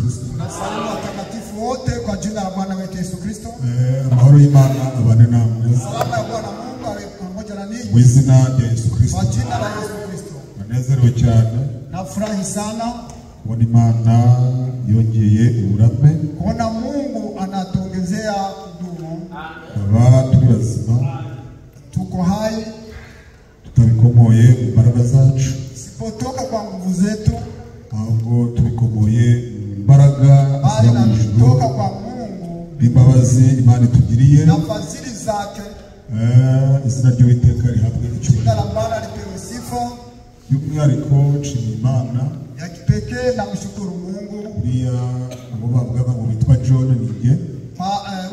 Kristo. Nasalimu watakatifu wote kwa jina la Bwana wetu Yesu Kristo. Amahoro y'Imana abane namwe. Salama ya Bwana Mungu awe pamoja na ninyi Mu izina rya Yesu Kristo. kwa jina la Yesu Kristo. Nanezerewe cyane Nafurahi sana kubona Imana yongeye uburame, kuona Mungu anatuongezea kudumu, tukaba turi bazima, tuko hai, tutabikomoye mu mbaraga zacu, sipotoka kwa nguvu zetu, ahubwo tubikomoye mu mbaraga bali ziva mu ijuru, natoka kwa Mungu n'imbabazi Imana itugiriye. na fadhili zake. Izina ry'Uwiteka rihabwe Jina icyubahiro. la Bwana lipewe sifa By'umwihariko nshimiye Imana ya kipekee. Namshukuru Mungu uriya abo bavugaga ngo witwa John ni njye.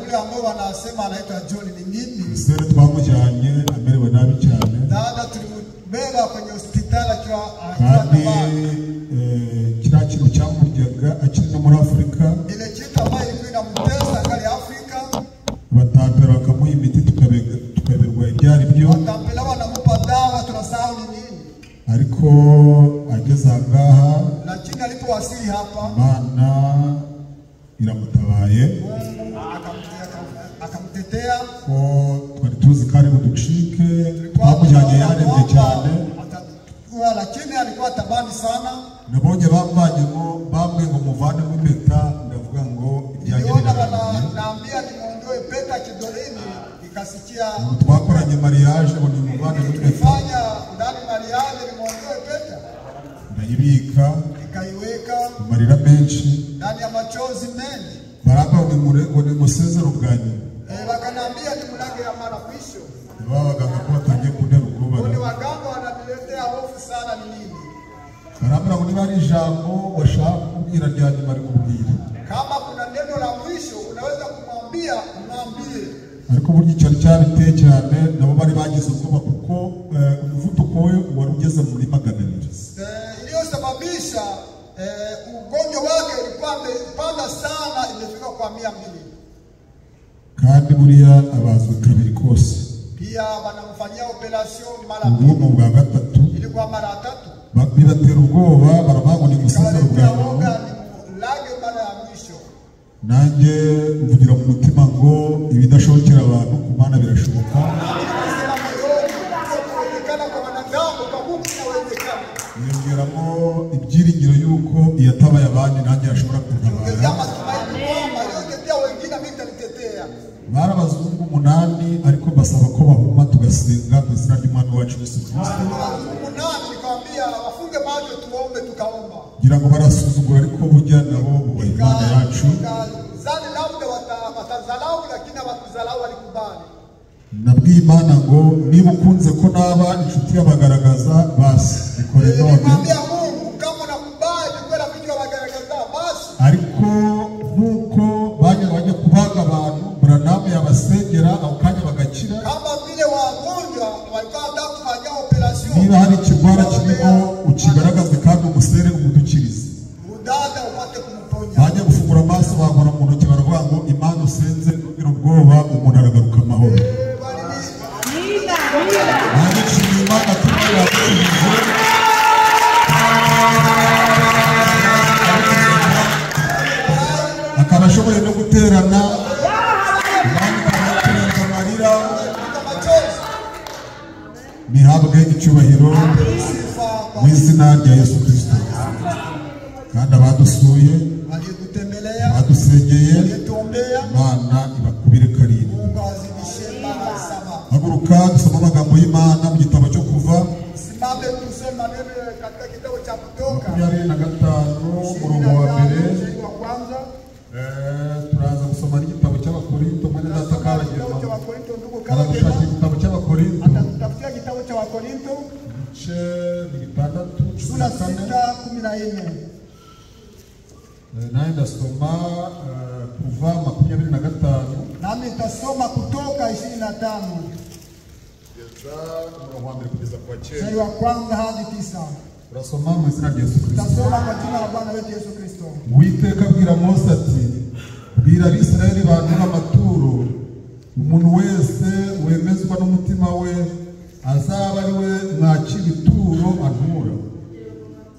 Ule ambao wanasema anaitwa John ni mimi. Umusore twamujyanye amerewe nabi cyane, Dada tulimbeba kwenye hospitali akiwa kandi tabani. kiriya kintu cyamuryaga akiri no muri Afurika, Ile kitu ambayo ilikuwa inamtesa angali Afrika, batampera bakamuha imiti tukaberwa ibyo ari byo, watampela wanamupa dawa tunasahau ni nini, ariko ageze aha ngaha lakini alipowasili hapa Imana iramutabaye, Mungu akamtetea. ko twari tuzi ko ari buducike. Twamujyanye yarembye cyane, lakini alikuwa tabani sana. nabonye bamvanyemo, bambwiye ngo muvanemo impeta, ndavuga ngo ibyanjye Niliona birarangiye. wananiambia nimuondoe pete kidoleni, nikasikia Ubu twakoranye mariage ngo nimuvanemo impeta, tulifanya ndani mariage, nimuondoe pete, ndayibika nikaiweka mu marira menshi, ndani ya machozi mengi. barambwira ngo nimusezere ubwa nyuma. Wakaniambia nimulage ya mara mwisho. Ba baganga ko batangiye kuntera ubwoba, Ni waganga wananiletea hofu sana, ni nini? barambwira ngo niba ari ijambo washaka kubwira rya nyuma rikubwira, Kama kuna neno la mwisho unaweza kumwambia, mwambie. ariko burya icyari cyabiteye cyane nabo bari bagize ubwoba kuko umuvuduko we wari ugeze muri 200. Iliyosababisha ugonjwa wake ilikuwa imepanda sana, imefika kwa 200. Kandi buriya abazwe kabiri kose, Pia wanamfanyia operation mara ubu ni mbili, ubwa gatatu. ilikuwa mara tatu. Bibatera ubwoba, baravuga ngo nimusezere ubwa Ikawaletea nyuma. woga, nimulage mara ya mwisho. Nanjye mvugira mu mutima ngo ibidashobokera abantu ku Mana birashoboka. Nami nikasema moyoni, kuwezekana kwa wanadamu, kwa Mungu inawezekana. Niyongeramo ibyiringiro y'uko iyatabaye abandi nanjye yashobora kuntabara. Ongezea matumaini kwamba aliyotetea wengine, mimi nitalitetea. Bari abazungu 8 ariko mbasaba ko bahuma tugasenga mu izina ry'Umwami wacu Yesu Kristo. Wazungu 8 nikamwambia wafunge macho tuombe, tukaomba. Ngira ngo barasuzugura ariko burya nabo bubaha Imana yacu. Zani labda watazalau, lakini hawakuzalau, walikubali. Nabwiye Imana ngo niba ukunze ko naba inshuti y'abagaragaza basi bikore none, Nilimwambia Mungu kama unakubali kuwa rafiki wa wagaragaza basi, ariko nk'uko bajya kubaga abantu Branham yabasengera ako kanya bagakira, kama vile wagonjwa walikuwa wanataka kufanyia operation, niba hari ikigwara kirimo ukigaragaze kandi umusere umudukirize. udada upate kumponya. Bajya gufungura amaso bankora mu ntoki baravuga ngo Imana usenze ntugire ubwoba, umuntu aragaruka amahoro. Nanjye nshimiye Imana kuko yadukijije. Akaba ashoboye no guterana, Imana ikaba yaturenza amarira. Nihabwe icyubahiro mu izina rya Yesu Kristo. Kandi abadusuye, Waliyetutembelea, abadusengeye, walituombea, Imana ibakubire karindwi. Mungu awazidishie mara saba. Haguruka dusome amagambo y'Imana mu gitabo cyo Kuva Simame tusome maneno katika kitabu cha Kutoka 25 umurongo wa mbere. mstari wa kwanza. Turaza gusoma n'igitabo cy'Abakorinto mwene data Tunasoma Kabagema kitabu cha Wakorinto, ndugu Kabagema aradushakira igitabo cy'Abakorinto atatutafutia kitabu cha Wakorinto igice ni 6 sura 14. 6:14. Naye ndasoma Kuva 25 Nami nitasoma Kutoka 25 kugeza umurongo wa mbere kugeza ku wa 9. mstari wa kwanza hadi 9. Turasoma mu izina rya Yesu Kristo. Tutasoma kwa jina la Bwana wetu Yesu Kristo. Uwiteka abwira Mose ati bwira Abisirayeli bantura amaturo, umuntu wese wemezwa n'umutima we azaba ari we mwakira ituro antura.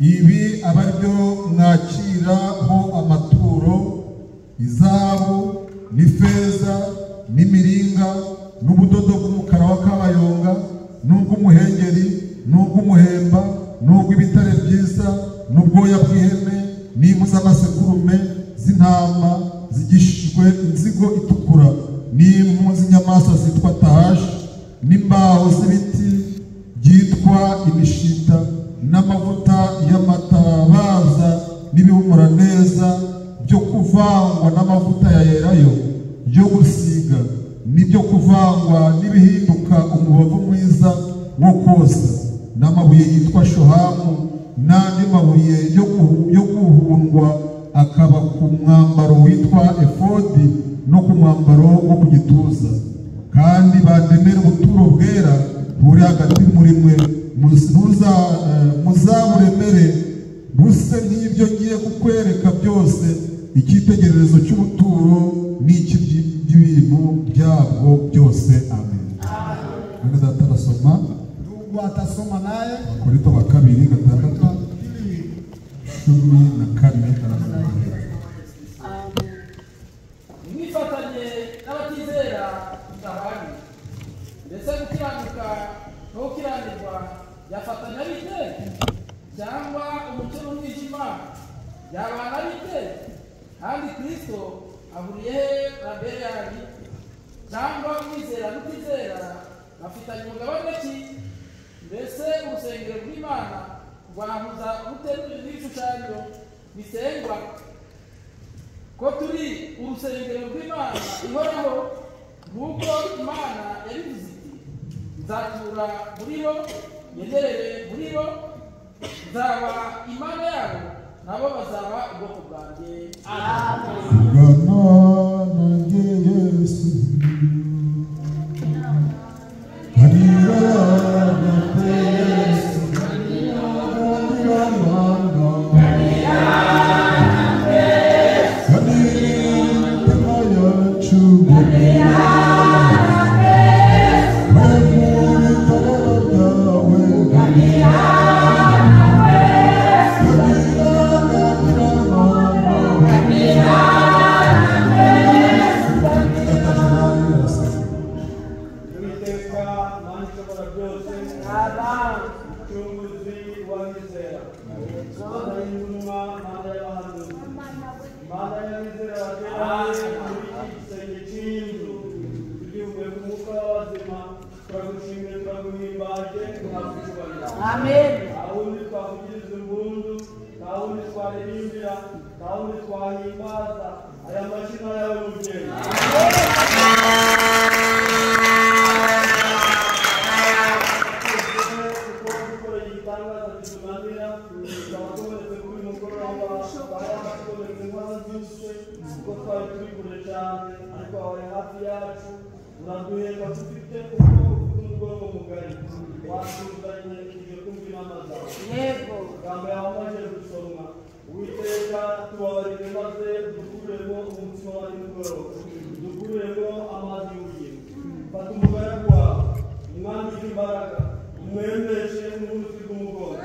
Ibi aba ari byo mwakiraho amaturo Izahabu n'ifeza n'imiringa n'ubudodo bw'umukara wa kabayonga n'ubw'umuhengeri n'ubw'umuhemba n'ubw'ibitare byiza n'ubwoya bw'ihene n'impu z'amasekurume z'intama zigishijwe inzigo itukura n'impu z'inyamaswa zitwa tahashi n'imbaho z'ibiti byitwa imishita n'amavuta y'amatabaza n'ibihumura neza byo kuvangwa n'amavuta ya elayo yo gusiga n'ibyo kuvangwa n'ibihinduka umubavu mwiza wo kosa n'amabuye yitwa shohamu n'andi mabuye yo guhundwa akaba ku mwambaro witwa efodi no ku mwambaro wo ku gituza. Kandi bandemere ubuturo bwera buri hagati muri mwe, muzaburemere buse nk'ibyo ngiye kukwereka byose, icyitegererezo cy'ubuturo n'icy'ibintu byabwo byose. Amen. Mwene data arasoma. Ndugu atasoma naye. Abakorinto ba kabiri 6:14 aravuga. Mwifatanye n'abatizera mudahwanye, ndetse gukiranuka no gukiranirwa byafatanya bite? Cyangwa umucyo n'umwijima byabana bite? Kandi Kristo ahuriye he na Beliyali? Cyangwa umwizera n'utizera bafitanye umugabane ki? Mbese urusengero rw'Imana rwahuza rute n'ibishushanyo bisengwa? Ko turi urusengero rw'Imana ihoraho, nk'uko Imana yabivuze iti, nzatura muri bo, ngenderere muri bo, nzaba Imana yabo, nabo bazaba ubwoko bwanjye. Gana nanjye Yesu, ganira nanjye Yesu, ganira Mana, ganira imitima yacu, we muri itorero ryawe, ganira ganira Mana. Uwiteka Mana ishobora byose, Mucunguzi w'abizera, Mana y'intumwa, Mana y'abahanuzi, Mana y'abizera bateraniye muri iki gisenge cy'inzu, tugihumeka umwuka w'abazima, turagushimiye, turaguhimbaje, tuhabwa icyubahiro. Nta wundi twavugiriza impundu, nta wundi twaririmbira, nta wundi twahimbaza, aya mashyi ni ayawe mubyeyi. Kuko dukoreye igitangaza kitunanira, tukaba tubonetse kuri uyu mugoroba, tukaba tubonetse nk'abazutse, kuko twari turi kure cyane, ariko wabaye hafi yacu, uraduhemba ufite uko ufite umugongo mugari, watuzanye tuje kumva inama zawe. Amagambo yawe amaze gusomwa, Uwiteka tubabarire maze dukuremo umutsima wa nimugoroba, dukuremo amazi y'ubugingo. Fata umugaragu wawe, umwambike imbaraga, umwemeshe n'uruti rw'umugongo.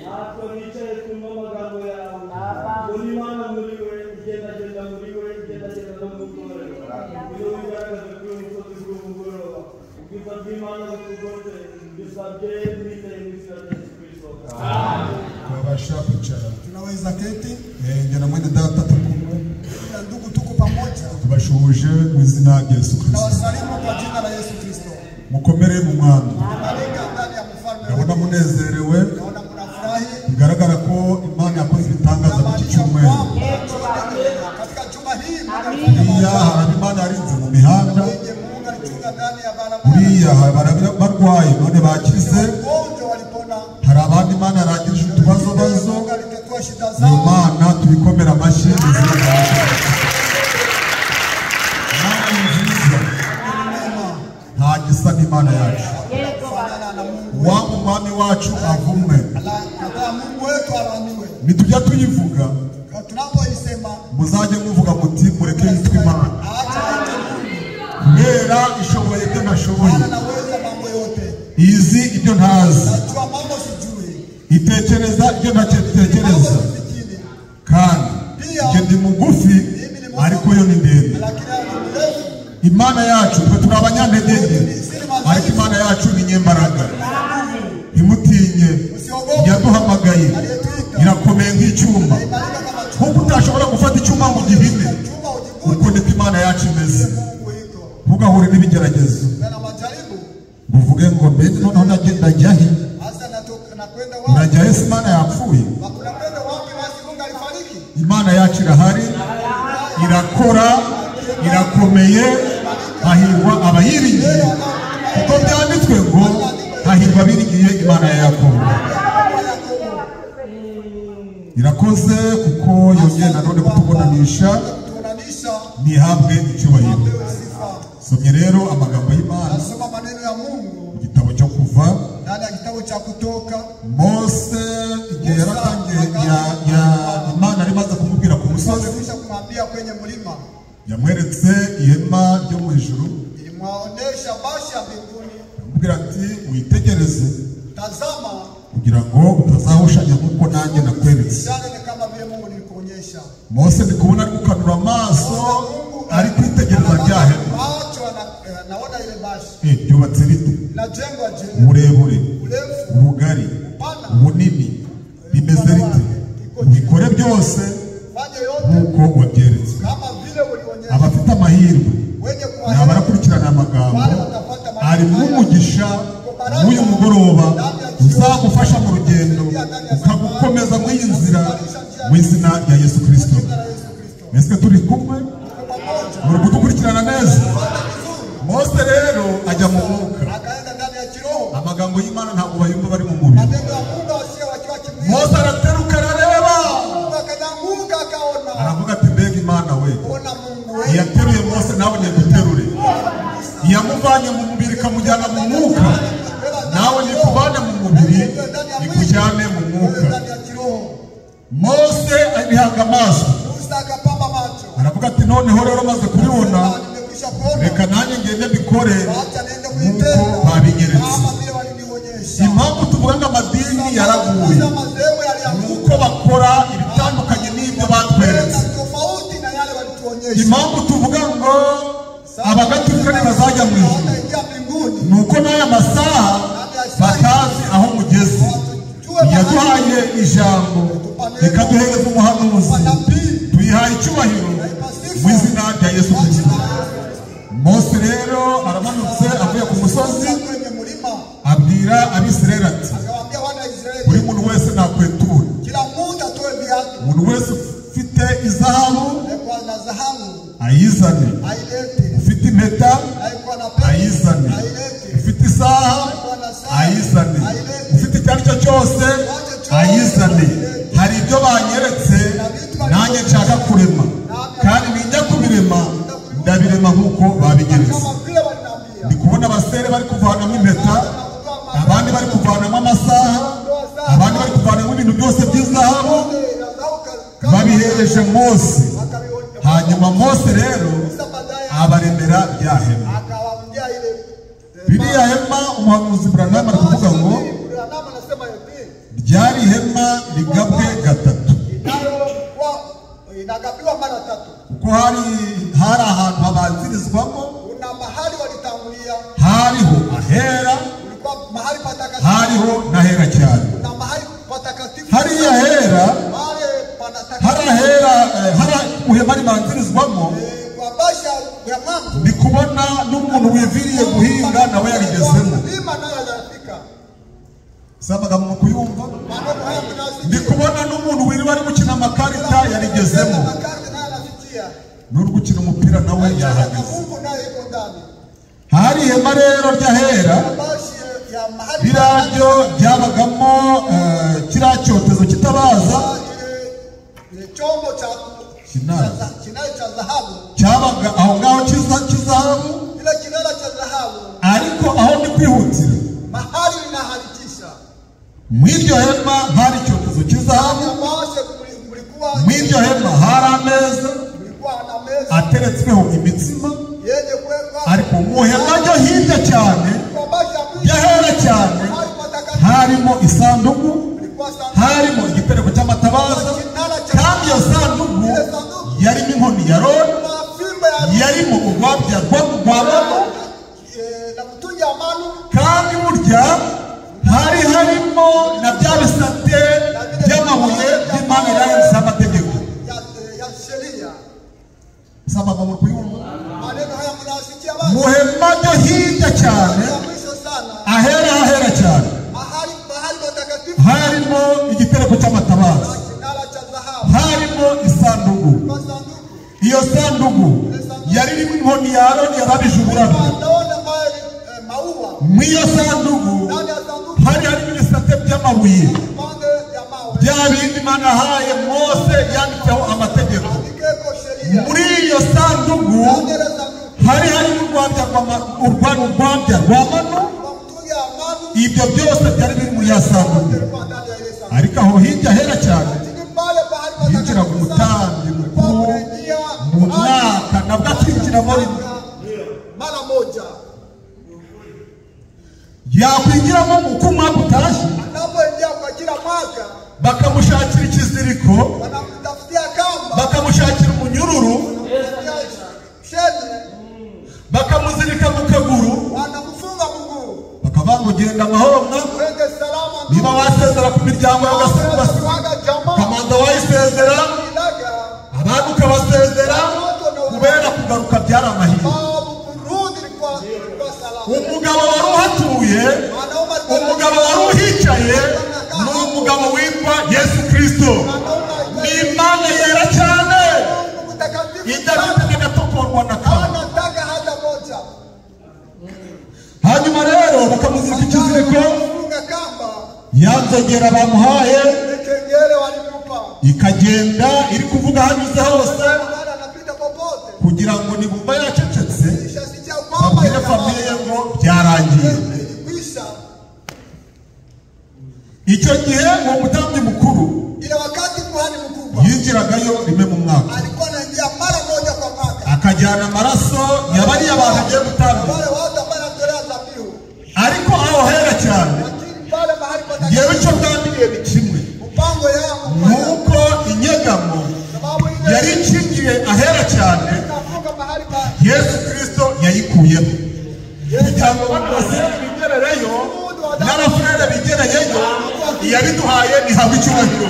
Natwe bicaye twumva amagambo yawe, ubona Imana muri we, igendagenda muri we, igendagenda no mu itorero. Ngwino wigaragaze kuri uyu musozi bw'umugoroba, ubwiza bw'Imana butugote, bisabye twizeye mu izina rya Yesu Kristo. Twabasha kwicara. Tunaweza keti. Njye na mwene data turi kumwe, Na ndugu tuko pamoja. tubashuhuje mu izina rya Yesu Kristo. Tunawasalimu kwa jina la Yesu Kristo. Mukomere mu Mwami. Imarika ndani ya mfalme Ndabona wetu. munezerewe, Naona mnafurahi. bigaragara ko Imana yakoze ibitangaza mu iki Inamaanisha cyumweru. kwamba katika juma hii Mungu alifanya Buriya maajabu. hari Imana yarinze mu mihanda, Wenye Mungu alichunga ndani ya barabara. buriya hari barwaye none bakize, Wagonjwa walipona. hari abandi Imana yarangirije utubazobazo. Mungu alitatua shida Iyo zao. Mana tuyikomere amashyi mu izina rya Yesu. Imana ni nziza, nta gisa n'Imana yacu. Kufanana na Mungu. Uwanga umwami wacu avumwe. Kataa Mungu wetu alaaniwe. Nitujya tuyivuga, Tunapoisema muzajye muvuga muti mureke yitwe Imana, acha aite Mungu. kubera ishoboye ibyo ntashoboye, Maana naweza mambo yote. izi ibyo ntazi, Najua mambo sijui. itekereza ibyo Mambo ntatekereza, sifikiri. kandi njye ndi mugufi ariko Imana yacu twe turi abanyantege nke, ariko Imana yacu ni nyembaraga. Ntimutinye, yaduhamagaye irakomeye nk'icyuma. Nk'uko utashobora gufata icyuma ngo ugihine, uko niko Imana yacu imeze. Ntugahure n'ibigeragezo ngo uvuge ngo mbese noneho ndajya he, ndajya he se Imana yapfuye? Imana yacu irahari, irakora, irakomeye. Hahirwa abayiringiye, kuko byanditswe ngo hahirwa abiringiye Imana ya Yakobo. Irakoze kuko yongeye nanone kutubonanisha, ntihabwe icyubahiro. Somye rero amagambo y'Imana mu gitabo cyo Kuva. Mose igihe yaratangiye, Imana yari imaze kumubwira ku musozi, yamweretse ihema ryo mu ijuru, amubwira ati witegereze kugira ngo utazahushanya nk'uko nanjye nakweretse. Mose ndi kubona ari gukanura amaso, ari kwitegereza rya hema. Ryubatse rite? Uburebure, ubugari, ubunini, bimeze rite? Ubikore byose nk'uko wabyeretswe. Abafite amahirwe ni abarakurikirana amagambo ari umugisha w'uyu mugoroba uzagufasha mu rugendo, ukagukomeza muri iyi nzira mu izina rya Yesu Kristo. Mwese turi kumwe, muri kudukurikirana neza. Mose rero ajya mu mwuka. Amagambo y'Imana ntabwo bayumva bari mu mubiri. Mose arateruka arareba, aravuga ati mbega Imana we! Iyateruye Mose nawe niguterure, iyamuvanye mu mubiri ikamujyana mu mwuka, nawe nikuvane mu mubiri ikujyane mu mwuka. Mose abihaga amaso, aravuga ati noneho rero maze kubibona, reka nanjye ngende mbikore nk'uko babinyeretse. Impamvu tuvuga ngo amadini yaraguye ni uko bakora ibitandukanye n'ibyo batweretse. Impamvu tuvuga ngo abagatulika ntibazajya mu ijuru ni uko n'aya masaha batazi aho mugeze. Yaduhaye ijambo rikaduhereza umuhanuzi, tuyihaye icyubahiro mu izina rya Yesu Kristo. Mose rero aramanutse avuye ku musozi, abwira Abisirayeli ati buri muntu wese nakweture, umuntu wese ufite izahabu ayizane, ufite impeta ayizane, ufite isaha ayizane, ufite icyo ari cyo cyose ayizane. Hari ibyo banyeretse nanjye nshaka kurema, kandi ninjya kubirema ndabirema nk'uko babigeretse. Ndi kubona abasere bari kuvanamo impeta, abandi bari kuvanamo amasaha, abandi bari kuvanamo ibintu byose by'izahabu, babihereje Mose. Hanyuma Mose rero abaremera rya hema. Biriya hema umuhanuzi Branham ari kuvuga ngo ryari ihema rigabwe gatatu, kuko hari ahantu habanzirizwamo, hariho ahera, hariho n'ahera cyane. Hariya hera, hari ahera, hari ihema ribanzirizwamo. Ndi kubona n'umuntu wiviriye guhinga nawe yarigezemo. Sabaga mu kuyumva. Ndi kubona n'umuntu wiriwe ari gukina amakarita yarigezemo, n'uri gukina umupira nawe yahageze. Hari ihema rero ry'ahera, biraryo byabagamo kiriya cyotezo kitabaza cyabaga aho ngaho cy'izahabu. Ariko aho ndi kwihutira, mu iryo hema hari icyotezo cy'izahabu, mu iryo hema hari ameza ateretsweho imitsima, ariko mu hema ryo hirya cyane ry'ahera cyane harimo isanduku, harimo igitereko cy'amatabaza, kandi iyo sanduku yarimo inkoni ya Aroni, Yarimo urwabya rwa manu, na mtungi ya manu, kandi burya hari harimo na bya bisate by'amabuye by'Imana yanditseho amategeko. Ya sheria. Saba mu kuyumva. Maneno haya mnasikia wapi? Mu hema ryo hirya cyane, Ya mwisho sana, ahera hahera cyane, mahali mahali patakatifu, harimo igitereko cy'amatabaza, na kinara cha dhahabu, harimo isanduku. kwa sanduku. Iyo sanduku yari irimo inkoni ya Aroni yarabije uburabyo. Wanaona ambayo maua Mu iyo sanduku ndani ya sanduku, hari harimo ibisate by'amabuye, vipande vya mawe, bya bindi Imana yahaye Mose yanditseho amategeko. andikeko sheria. Muri iyo sanduku Ndani ya sanduku hari harimo urwabya rwa manu. kwa mtungi ya manu, Ibyo byose byari biri muri ya sanduku. ilikuwa ndani ya ile sanduku. Ariko aho hirya hera cyane Lakini pale pahali yinjiraga patakatifu sana, umutambyi kulikuwa mukuru kunaingia mu mwaka, nabwo akinjiramo rimwe. mara moja. Yakwinjiramo uko umwaka utashye, Anapoingia kwa kila mwaka, bakamushakira ikiziriko, wanamtafutia kamba, bakamushakira umunyururu, wanamtafutia shene, bakamuzirika mu kaguru, wanamfunga mguu, bakavuga ngo genda amahoro mwa, wende salama niba wasezera ku miryango yawe ugasiga Waga jamaa kamanza wayisezera, ilaga abandi ukabasezera, kubera kugaruka byari amahirwe. babu kurudi ilikuwa salama. Umugabo wari uhatuye, Wanaume umugabo wari uhicaye, ni umugabo witwa Yesu Kristo. Ni Imana yera cyane, Mungu mtakatifu idafite n'agatokorwa na kamwe. hana taka hata moja. Hanyuma rero bakamuzirika ikiziriko, Funga kamba yanzogera bamuhaye kengele walimupa, ikagenda iri kuvuga hanyuze hose, maana anapita popote, kugira ngo nibumva yacecetse ishasikia kwamba babwire famiye ye ngo byarangiye. ilikwisha. Icyo gihe uwo mutambyi mukuru Ile wakati kuhani mkubwa yinjiragayo rimwe mu mwaka, alikuwa anaingia mara moja kwa mwaka, akajyana amaraso ya bariya bantu agiye gutambira. wale watu ambao anatolea dhabihu, Ariko aho hera cyane, lakini pale mahali yewe patakatifu icyo bwambiriye ni kimwe, mpango yangu nuko inyegamo sababu ile yari ikingiye ahera cyane, inafunga mahali pa Yesu Kristo yayikuyeho kugira ngo bano basore bigerereyo n'abafurere bigereyeyo, iyabiduhaye ntihabwe icyubahiro.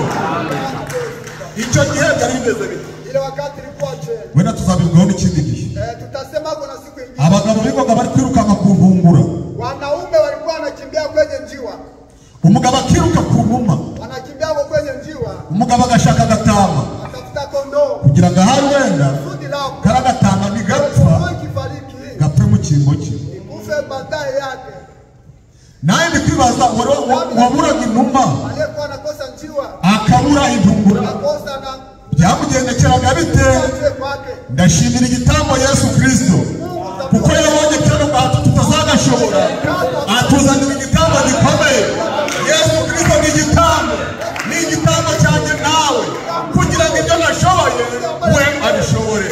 Icyo gihe byari bimeze bite? ile wakati ilikuwa je? Wenda tuzabivugaho n'ikindi gihe. Tutasema kuna siku ingine Abagabo birirwaga bari kwirukanka ku ntungura, wanaume walikuwa wanakimbia kwenye njiwa, umugabo akiruka ku numa, wanakimbia kwa kwenye njiwa, umugabo agashaka agatama atafuta kondoo kugira ngo ahari wenda kusudi lao kari agatama ntigapfa, kondoo ikifariki gapfe mu cyimbo cye. ikufe baadaye yake. Nawe ndi kwibaza waburaga inuma Aliyekuwa anakosa njiwa akabura intungura, akosa na byamugendekeraga bite? aje kwake. Ndashimira igitambo Yesu Kristo, kuko yabonye kano gahato tutazagashobora, atuzanira igitambo gikomeye. Yesu Kristo ni igitambo, ni igitambo cyanjye nawe, kugira ngo ibyo nashoboye we abishobore.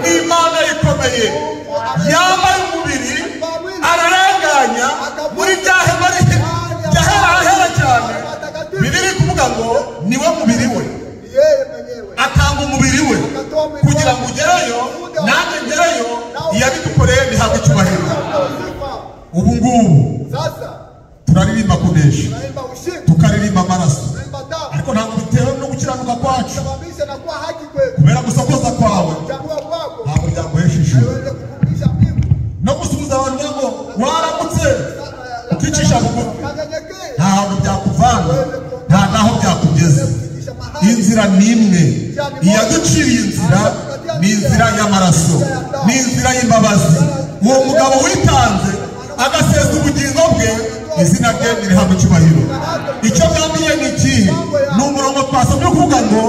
Ni Imana ikomeye, yambaye umubiri ararenganya muri bya hema byahera ahera cyane. Bibiliya iri kuvuga ngo niwe mubiri we, Ni yeye mwenyewe atanga umubiri we kugira ngo ugereyo nanjye ngereyo, iyabidukoreye ntihabwe icyubahiro. Sifa. Ubu ngubu Sasa turaririmba kunesha, tunaimba ushindi, tukaririmba amaraso, tunaimba damu, ariko ntabwo bitewe no gukiranuka kwacu, sababisha na kuwa haki kwetu, kubera gusokoza kwawe kuchagua kwako ntabwo byaguhesha ijuru. haiwezi kukurudisha mbingu. No gusuhuza abantu ngo waramutse ukicisha bugufi, Kanyenyekee nta hantu byakuvana, nta naho byakugeza. kufikisha mahali Inzira ni imwe, iyaduciriye inzira ni inzira y'amaraso, ni inzira y'imbabazi. Uwo mugabo witanze agasesa ubugingo bwe, izina rye ntirihabwe icyubahiro. Icyo bwambiriye ni ikihe? Ni umurongo twasomye kuvuga ngo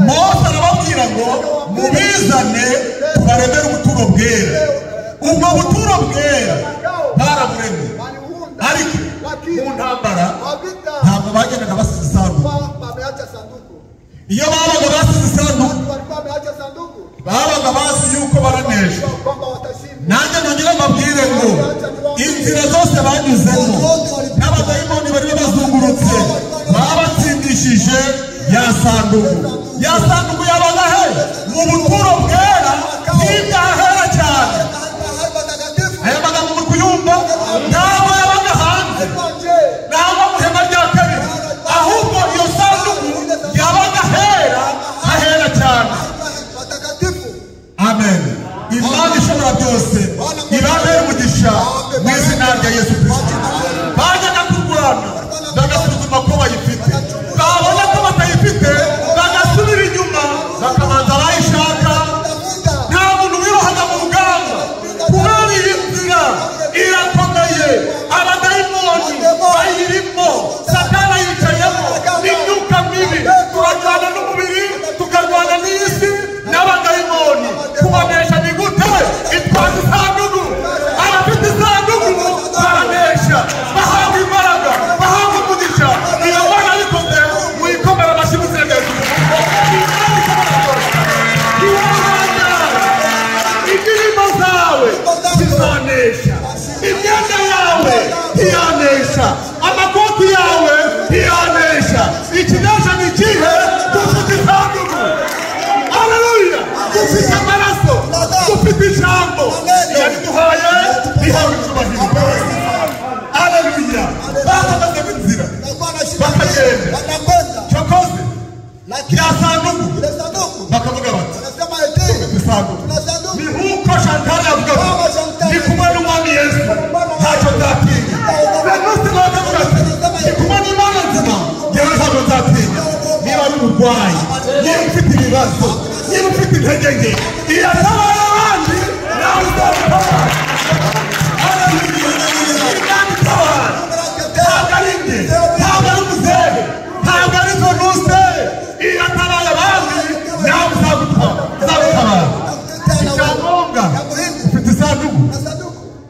Mose arababwira ngo mubizane tubaremere ubuturo bwera. Ubwo buturo bwera baraburemye, waliunda, ariko mu ntambara kwa vita ntabwo bagendaga basize isanduku. kwa wameacha sanduku, Iyo babaga basize isanduku, walikuwa wameacha sanduku babaga bazi yuko baranesha. kwamba watashinda. Nanjye nongere mbabwire ngo inzira zose banyuzemo n'abadayimoni bari babazungurutse babatsindishije ya sanduku. Ya sanduku yabaga he? Mu buturo bwera, hirya hahera cyane. ntiyanesha, amakoti yawe ntiyanesha. Ikinesha ni ikihe? Dufite isanduku. Haleluya! Dufite amaraso, dufite ijambo yabiduhaye, rihawe icyubahiro. Haleluya! Bahagaze inzira bakagenda cyokoze ya sanduku, bakavuga bati dufite isanduku. Ni nk'uko Chantal yavuga ndi kumwe n'umwami Yesu ntacyo nzatinya. Venuste nawe akavuga ati ndi kumwe n'Imana nzima, njyewe ntabwo nzatinya. Niba ari umurwayi, niba ufite ibibazo, niba ufite intege nke, iratabara abandi nawe uzagutabara. Haleluya! Imana itabara. Ntabwo ari njye, ntabwo ari umuzehe, ntabwo ari Venuste. Iratabara abandi nawe uzagutabara. Icyangombwa ufite isanduku,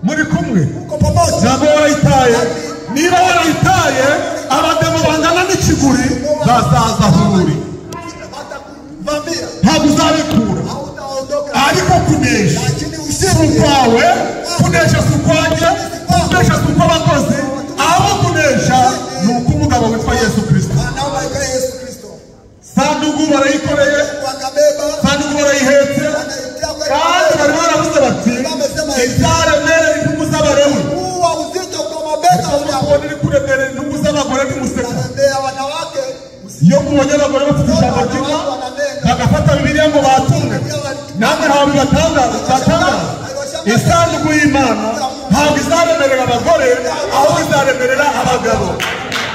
muri kumwe, ntabwo warayitaye. Niba warayitaye, abadamu bangana n'ikiguri bazaza aho uri, ntabwo uzabikura. Ariko kunesha si ukwawe, kunesha si ukwanjye, kunesha si ukw'abakozi, aho kunesha ni uk'umugabo witwa Yesu Kristo. Sanduku barayikoreye, sanduku barayihetse, kandi bari baravuze bati izaremerera intugu z'abalewi. Ubona iri kuremerera intugu z'abagore ntimuseka. Iyo mubonye abagore bafite ijambo ry'inka bagafata Bibiliya ngo batunge, namwe ntabwo bibatangaza. Isanduku y'Imana ntabwo izaremerera abagore, ahubwo izaremerera abagabo.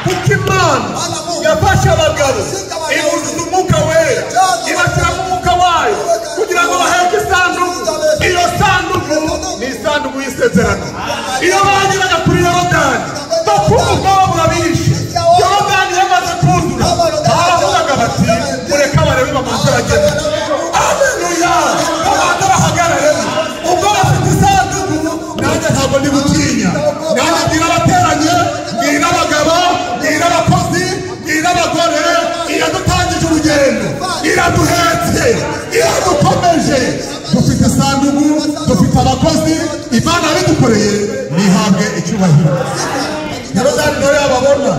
Kuko Imana yafashe abagabo ibuzuza umwuka wera, ibashyiramo umwuka wayo kugira ngo baheke isanduku. Iyo sanduku ni isanduku y'isezerano. Iyo bageraga kuri Yorodani bakumva ubwoba burabishe. Yorodani yamaze kuzura, baravugaga bati mureke abalewi bamanze bagere. Haleluya! Babanza bahagarare. Ubwo bafite isanduku, nanjye ntabwo ndi gutinya. Nanjye mbwira abateranye, mbwira abagabo, mbwira abakozi, mbwira abagore, iradutangije urugendo, iraduhetse, iradukomeje. Dufite isanduku, dufite abakozi, Imana yabidukoreye, nihabwe icyubahiro. Yorodani nawe yababona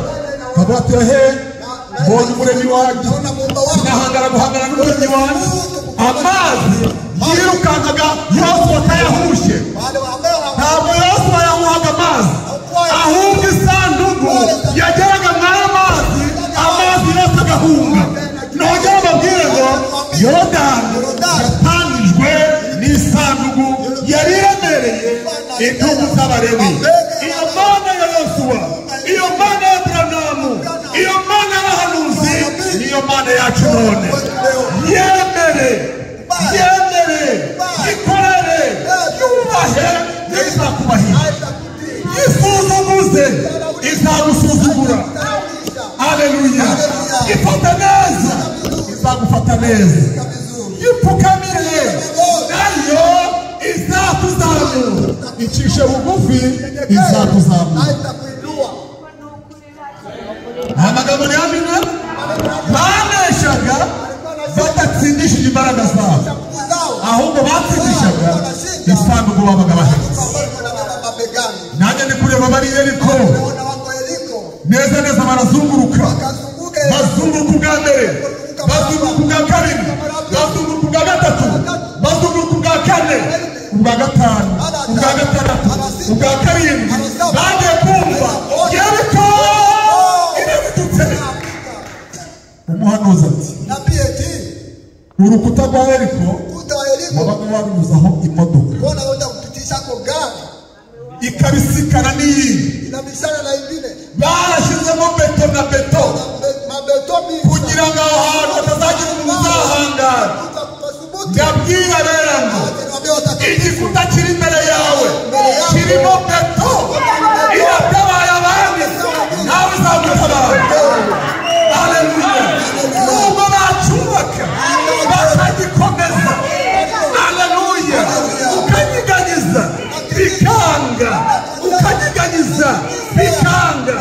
kavuga ati he, mbonye umuremyi wanjye, sinahangara guhangana n'umuremyi wanjye. Amazi yirukankaga Yosuwa atayahushe. Ntabwo Yosuwa yahuhaga amazi, ahubwo isanduku yageraga mw'ayo mazi, amazi yose agahunga. Nongera mbabwire ngo Yorodani yatangijwe n'isanduku yari iremereye intugu z'abalewi. Iyo Mana ya Yosuwa, iyo Mana ya Aburahamu, iyo Mana y'abahanuzi, niyo Mana yacu none. Yemere, yemere, ikorere, yubahe, izakubahira. Isuzuguze, izagusuzugura. Haleluya! Ifata neza, izagufata neza. Ipfukamire, nayo izakuzamura. Icishe bugufi, izakuzamura. Amagambo ni amina. Baneshaga badatsindishije imbaraga zabo, ahubwo batsindishaga isanduku babaga bahetse. Nanjye ndi kureba bari Yeriko neza neza, barazunguruka, bazunguruka ubwa mbere, bazunguruka ubwa kabiri, bazunguruka ubwa gatatu, bazunguruka ubwa kane, ubwa gatanu, ubwa gatandatu, ubwa karindwi. Bagiye kumva Yeriko irabidutse. Umuhanuzi ati urukuta rwa Yeriko wabaga warunyuzaho imodoka ikabisikana n'iyindi, barashyizemo beto na beto kugira ngo aho hantu hatazagira umuntu uzahangara. Ndabwira rero ngo igikuta kiri imbere yawe kirimo beto, iratabaye abandi nawe izagutabara. Haleluya! Nubwo bacyubaka bakagikomeza, haleluya, ukanyiganyiza bikanga, ukanyiganyiza bikanga,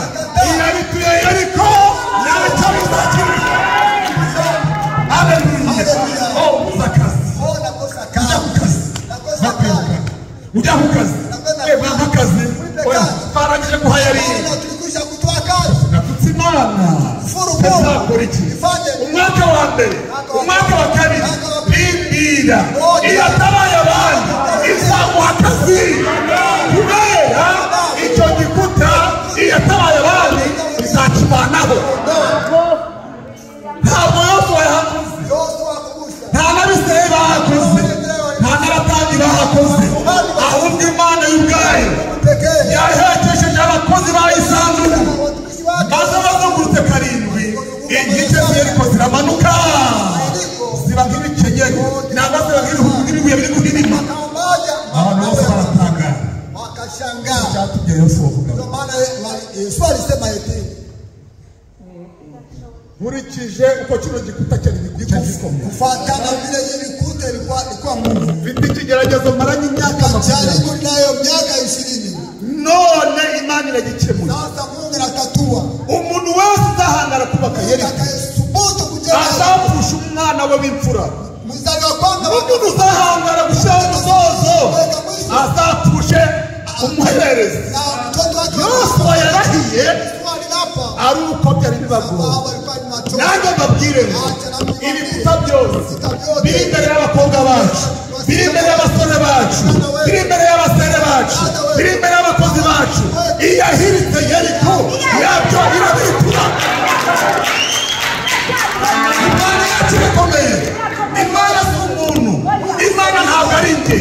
iyarituye Yeriko ntacyo bizakira. Haleluya! Oh, ubuze akazi, ujya ku kazi, ujya ku kazi, bampa akazi, barangije Turangije guhayaringa. Natutse Imana. Nzakora iki? Umwaka wa mbere, umwaka wa kabiri, rindira. Iyo atabaye abandi, izamuha akazi. Kubera icyo gikuta, iyo atabaye abandi, izakivanaho. Ntabwo Yosuwa yahakoze, nta n'Abisirayeli bahakoze, nta n'abatambyi bahakoze, ahubwo Imana y'ubwayo yahekesheje abakozi ba isanduku, maze bazungurutse karindwi, inkike z'Yeriko ziramanuka, ziba nk'ibikenyeri, nangwa ziba nk'ibibuye biri guhirima. Abantu bose baratangara. Icyatumye Yosuwa avuga, nkurikije uko kino gikuta cyari gikomeye, kufatana vile ilikuta ilikuwa ngumu. Mfite ikigeragezo maranye imyaka 20, nayo myaka 20. None Imana iragikemuye. Sasa Mungu anatatua. Umuntu wese uzahangara kubaka Yeriko atakayethubutu kujenga, azapfusha umwana we w'imfura. Mzali wa kwanza, Umuntu uzahangara gushyiraho umusozo azapfushe umuhererezi. na mtoto wake. Yosuwa yarahiye Yosuwa ari uko byari bibagoye. Nanjye mbabwire ngo ibikuta byose biri imbere y'abakobwa bacu, biri imbere y'abasore bacu, biri imbere y'abasore bacu, biri imbere y'abakozi bacu, iyahiritse Yeriko yabyo irabitura. Imana yacu irakomeye. Imana si umuntu, Imana ntabwo ari njye,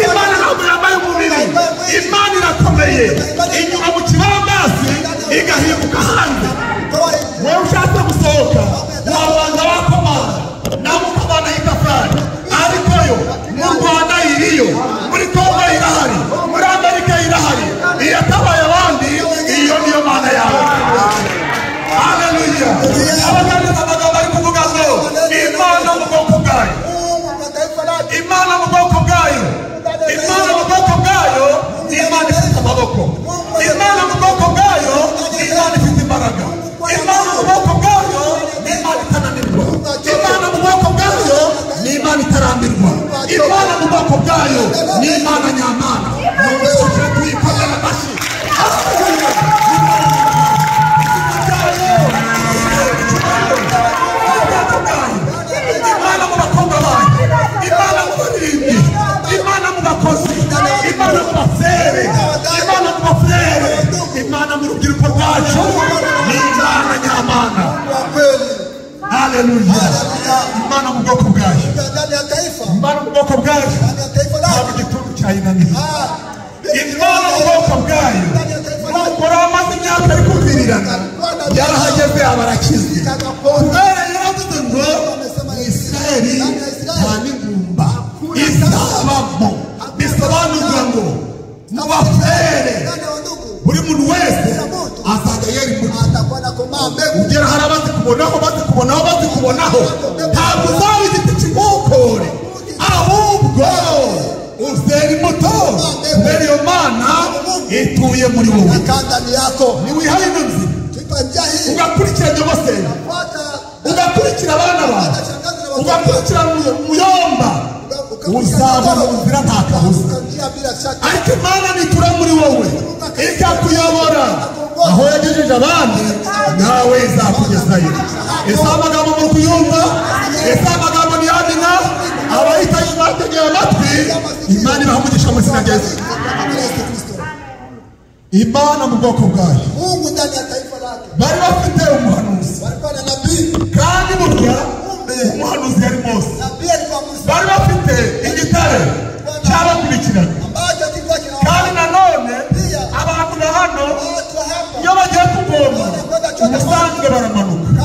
Imana ntabwo yambaye umubiri. Imana irakomeye, inyura mu kibambasi igahinduka hanze. Wewe ushatse gusohoka wabanza wakomanga nawe ukomana y'itafari, ariko yo mu Rwanda iriyo, muri Kongo irahari, muri Amerika irahari. Iyatabaye abandi, iyo niyo Mana yawe. Haleluya. Abaganiriza amagambo ari kuvuga ngo Imana mu bwoko bwayo, Imana mu bwoko bwayo, Imana mu bwoko bwayo ni Imana ifite amaboko, Imana mu bwoko bwayo ni Imana ifite imbaraga, Imana mu bwoko bwayo ni Imana itananirwa, Imana mu bwoko bwayo ni Imana itarambirwa, Imana mu bwoko bwayo ni Imana nyamana. Nubwo tuyikomera amashyi. Imana mu bakobwa bayo, Imana mu baririmbyi, Imana mu bakozi, Imana mu basere, Imana mu bafurere, Imana mu rubyiruko rwacu ni Imana nyamana. Haleluya. Imana mu bwoko bwayo, Imana mu bwoko bwayo ntabwo igituntu cyayinaniye. Imana mu bwoko bwayo n'umugore wamaze imyaka ari kuvirirana yarahageze aba arakize. Kubera yaravuze ngo Isirayeli nta n'ingumba izabamo, bisobanurwa ngo mu bafere buri muntu wese azajya yera imbuto. Ugera hari abazikubonaho, bazikubonaho, bazikubonaho. Ntabwo uzaba igiti cy'inkokore, ahubwo uzera imbuto kubera iyo Mana ituye muri wowe. Niwihaye ino nzira ugakurikira nyogosenge, ugakurikira abana bawe, ugakurikira muyomba, uzaba mu nzira nta kabuza. Ariko Imana nitura muri wowe ikakuyobora aho yagejeje abandi, nawe izakugezayo. Ese amagambo muri kuyumva? Ese amagambo ni amina? Abayitaye bategeye amatwi, Imana ibaha umugisha mu izina rya Yesu. Imana mu bwoko bwayo bari bafite umuhanuzi, kandi burya umuhanuzi yari Mose. Bari bafite igitare cyabakurikiraga, kandi nanone abantu ba hano iyo bagiye kuvoma ubusanzwe baramanuka,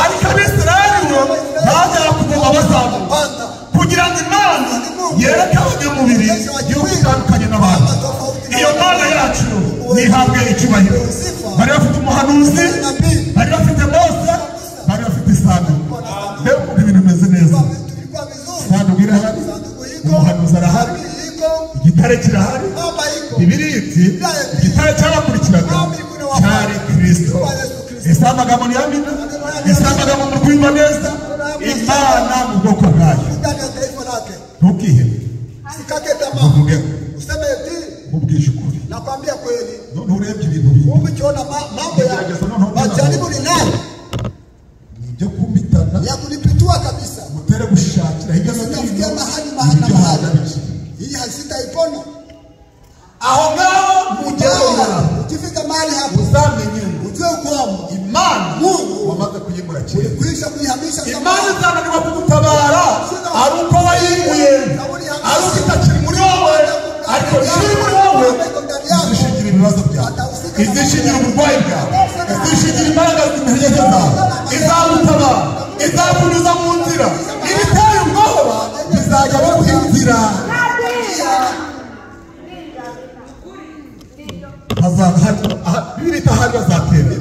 ariko Abisirayeli bo bajyaga kuvoma bazamuka, kugira ngo Imana yereke abanyamubiri yuko itandukanye n'abandi. Iyo Mana yacu nihabwe icyubahiro. Bari bafite umuhanuzi, bari bafite Mose, bari bafite isanduku. Mbega ukuntu ibintu bimeze neza! Isanduku irahari, umuhanuzi arahari, igitare kirahari. Bibiliya iti igitare cyabakurikiraga cyari Kristo. Ese amagambo ni amina? Ese amagambo muri kuyumva neza? Imana mu bwoko bwayo. Ntukihebe, uvuge nkubwije ukuri. Nakwambia kweli, None urebye ibintu Nikiona mambo ya majaribu ni nani ibyo kumitana ya kunipitua kabisa, mutere gushakira hirya no hino mahali mahali na mahali, hii hasitaipona. Aho ngaho mugeraho, ukifika mahali hapo uzamenye ujue kwamba Imana Mungu wamaze kuyimura kera, ulikwisha kuihamisha. Imana izananirwa kugutabara ari uko wayimuye, ari uko itakiri muri wowe, ariko ikiri muri wowe izishingira ibibazo byawe, izishingira uburwayi bwawe, izishingira imbaraga z'intege zawe, izagutabara, izakunyuza mu nzira. Ibiteye ubwoba bizajya biguha inzira. Bibiri ahari bazaterana,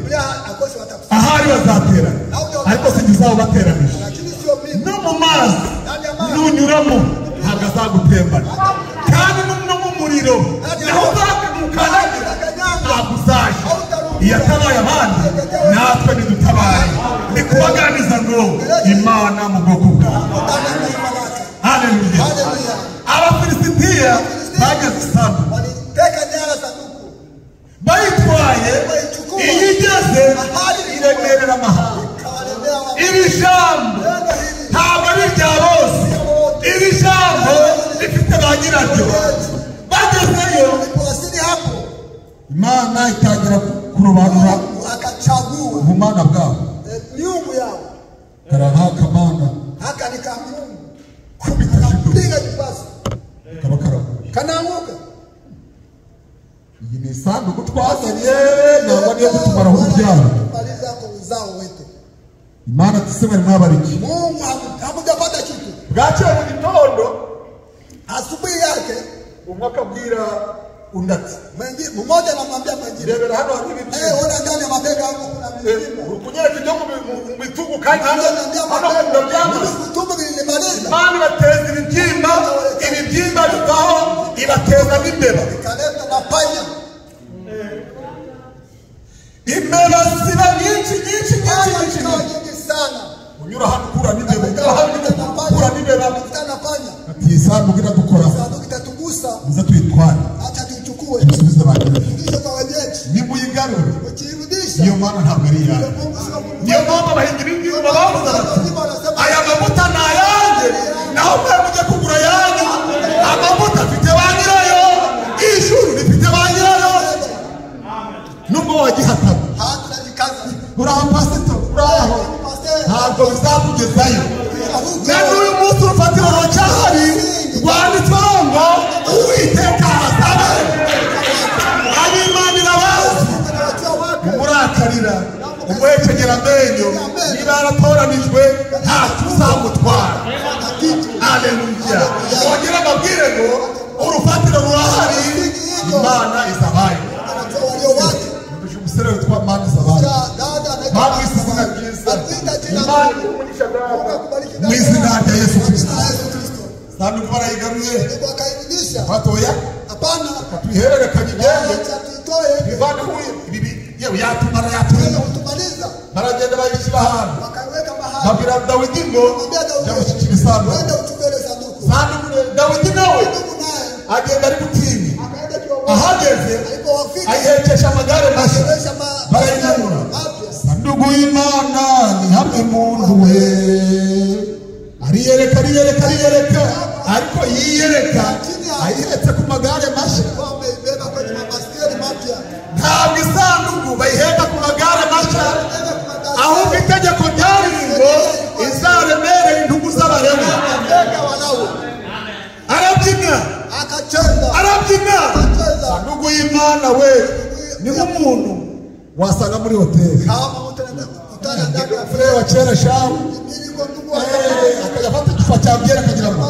ahari bazaterana, ariko si njye bateranije. No mu mazi nunyuramo ntabwo azagutembana, kandi no mu muriro naho uzamukandagira ntabwo uzaje. Iyo atabaye abandi natwe ntidutabare. Ni kubaganiza ngo Imana mu bwoko bwawe. Haleluya. Abafilisitiya bageze isanduku bayitwaye, iyo igeze iremerera amahanga. Iri jambo ntabwo ari irya bose, iri jambo rifite ba nyiraryo. Bagezeyo Imana itangira kurobanura ubumana bwabo. Karahakamana kubita kaba karaguye. Iyi ni isanduku twazanye ntabwo niyo kutumaraho urubyaro. Imana ati mwari mwabariki. Mungu hamujapata kitu. Bwakeye mu gitondo asubuhi yake umwe akabwira undi ati, mmoja anamwambia mwingine, rebera hano hari ibibyimba. Ona ndani ya mabega yangu kuna mibyimba. Uri kunyereka ibyo mu bitugu kandi hano mu byamaze. Bitugu bilimaliza. Imana ibateza ibibyimba, ibibyimba bivaho ibateza n'imbeba. Ikaleta na panya. Imbeba ziba nyinshi nyinshi nyinshi nyinshi sana. Unyura hano ukura n'imbeba, unyura hano ukura n'imbeba. Na panya. Ati isanduku iradukora. Isanduku itatugusa. Muze tuyitware. Acha tuichukue. Dusubize ba nyirayo. Turudishe kwa wenyeji. Nimuyigarure. Ukiirudisha. Iyo mana ntabwo ari iyawe. Niyo mpamvu abahinzi b'ibyuma bavuze bati aya mavuta ni ayanjye, naho mwe mujye kugura ayanyu. Amavuta afite ba nyirayo, ijuru rifite ba nyirayo. Nubwo wagihatana uraho pasito, uraho ntabwo bizakugezayo. Na n'uyu munsi urufatiro ruracyahari rwanditsweho ngo Uwiteka azabe. Ab'Imana irabazi. Umurakarira umuhekegera amenyo, niba yaratoranijwe ntacyo uzamutwara. Haleluya. Wongere ababwire ngo urufatiro rurahari, Imana izabaye. Umusore witwa Imana izabaye. Bamwise izina ryiza. Imana ikumugisha data mu izina rya Yesu Kristo. Sanduku barayigaruye. Batoya tuyihererekanye igende bivaneho ibi yewe yatumara yatumaliza. Baragenda bayishyira ahantu, babwira Dawidi ngo jya gushyikira isanduku. Sanduku Dawidi nawe agenda ari gutinya, ahageze ayihekesha amagare mashya barayinanura. Sanduku y'Imana ni hamwe muntu we ariyereka ariyereka ariyereka, ariko yiyereka ayihetse ku magare mashya. Ntabwo isanduku bayiheka ku magare mashya, ahubwo itegeko ryari ngo izaremereye intugu z'abarema. Arabyina arabyina. Sanduku y'Imana we ni nk'umuntu wasanga muri hoteli wa kera shamu akajya afata icupa cya byeri akagira ngo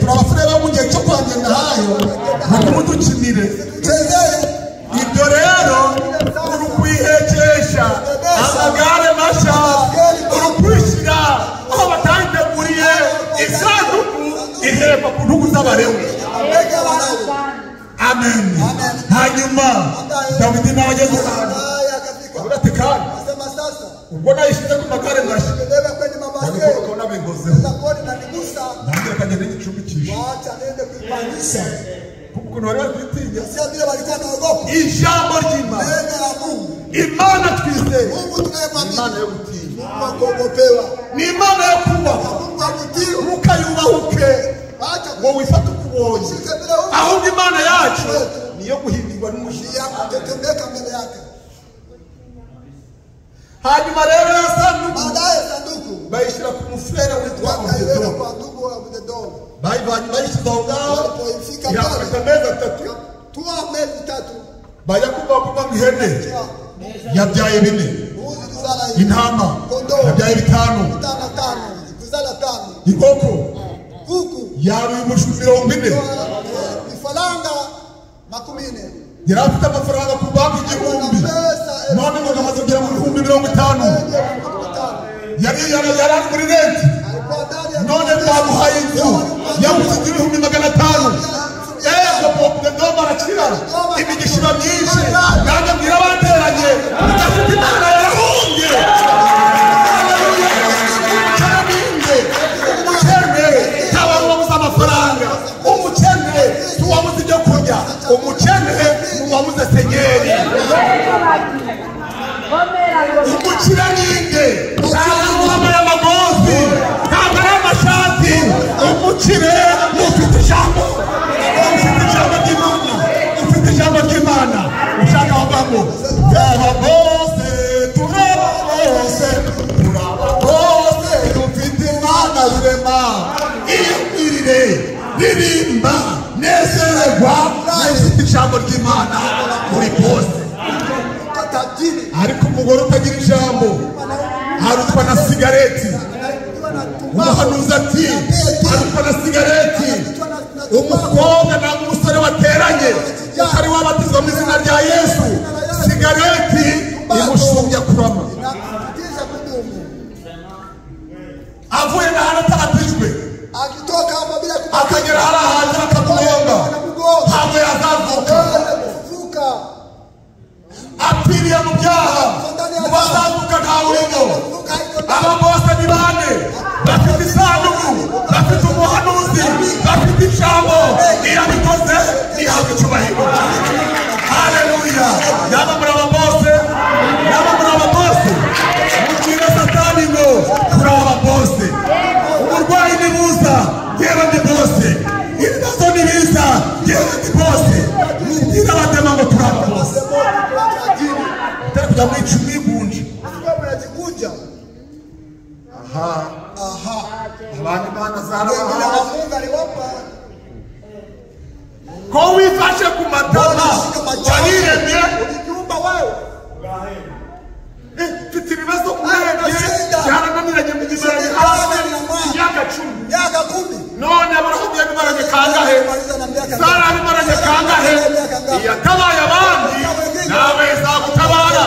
turi abafurere bo mu gihe cyo kwa Ngendahayo ngo mudukinire. Ibyo rero uri kwihekesha amagare mashya, uri kwishyira aho batayiteguriye. Isanduku ihekwa ku ntugu z'abarewi. Amen. Hanyuma Dawidi nawe ageze ahantu avuga ati kandi ubwo nayishyize ku magare mashya ukabona bingozeho, nanjye reka ngende ngicumbikishe. Ukuntu bari bari kwitinya. Sio vile walikuwa wanaogopa. Ijambo ry'Imana, Neno la Mungu. Imana twizeye, Mungu tunayemwamini. Imana yo gutinya, Mungu wa kuogopewa. ni Imana yo kubahwa. Mungu wa kutiiwa. Ntukayubahuke Acha ngo wifate uko ubonye, kushika vile huko. ahubwo Imana yacu niyo guhindurwa n'umujinya. Ya kutetemeka mbele yake. Hanyuma rero ya sanduku Baadaye sanduku bayishyira ku mufurere witwa wakaiweka Obededomu. kwa ndugu wa Obededomu. Bayivanye bayishyize aho ngaho, Walipoifika pale ihafata amezi 3, tua miezi 3 bajya kumva ngo ihene yabyaye 4, mbuzi ilizala hivi, intama kondoo yabyaye 5, 5 5 kuzala 5, inkoko kuku yaruye umushwi 40. vifaranga 40. Yari afite amafaranga ku banki 1000, none ngo amaze kugera mu 50,000. 50,000. Yari ari muri renti, Alikuwa ndani ya none bamuhaye inzu yaguze inzu 500,000. Ego Obededomu arakira, imigisha iba myinshi. Nanjye mbwira abateranye, udafite Imana yarahunge. Umukene umukene ntawe wabuze amafaranga, umukene ntiwabuze ibyo kurya, umukene ntiwabuze senyeri. Umukire ninde? Ntabwo wambaye amagozi, ntabwo ari amashati. Umukire ni ufite ijambo, ufite ijambo ry'Imana, ufite ijambo ry'Imana. Ushaka wavuga ngo turaba bose, turaba bose, turaba bose, dufite Imana rurema. Iyumvirire, ririmba, nezererwa, ufite ijambo ry'Imana uri bose. Tajiri. Ariko umugore utagira ijambo arutwa na sigareti. Anaibiwa na tumbaku. Umuhanuzi ati arutwa na sigareti. Umukobwa na umusore wateranye utari wabatizwa mu izina rya Yesu, sigareti imushumbya kurama. Inakupitisha kudumu. Avuye n'ahantu atabatijwe, Akitoka hapa bila kubatizwa, akagera hari ahantu bakamugonga, anamugonga. ntabwo yazavuka. Hawezi kufufuka. Apfiriye mu byaha, mu bazavuka ntawe urimo. Kufufuka haiko Aba bose ni bane, bafite isanduku, bafite umuhanuzi, bafite ijambo. Irabikoze, ihabwa icyubahiro. Haleluya! Yaba muri aba bose, yaba muri aba bose, mubwire Satani ngo turi aba bose. Uburwayi nibuza, yewe ndi bose. Ibibazo nibiza, yewe ndi bose. Mubwire abadema ngo turi aba bose. tajiri. Utari kujya mu icumi wigunje. Sikuwa mnajikunja. Aha, Aha. abandi Imana Wengine zarabahaye. wa Mungu aliwapa. Ko wifashe ku matama wariremye. Ulijiumba wewe. Mfite ibibazo urebye byarananiranye mu gimaranye hafi imyaka 10. Miaka 10. None Aburahamu yabimaranye kangahe? Maliza na miaka Sara yabimaranye kangahe? Iyatabaye abandi nawe izagutabara.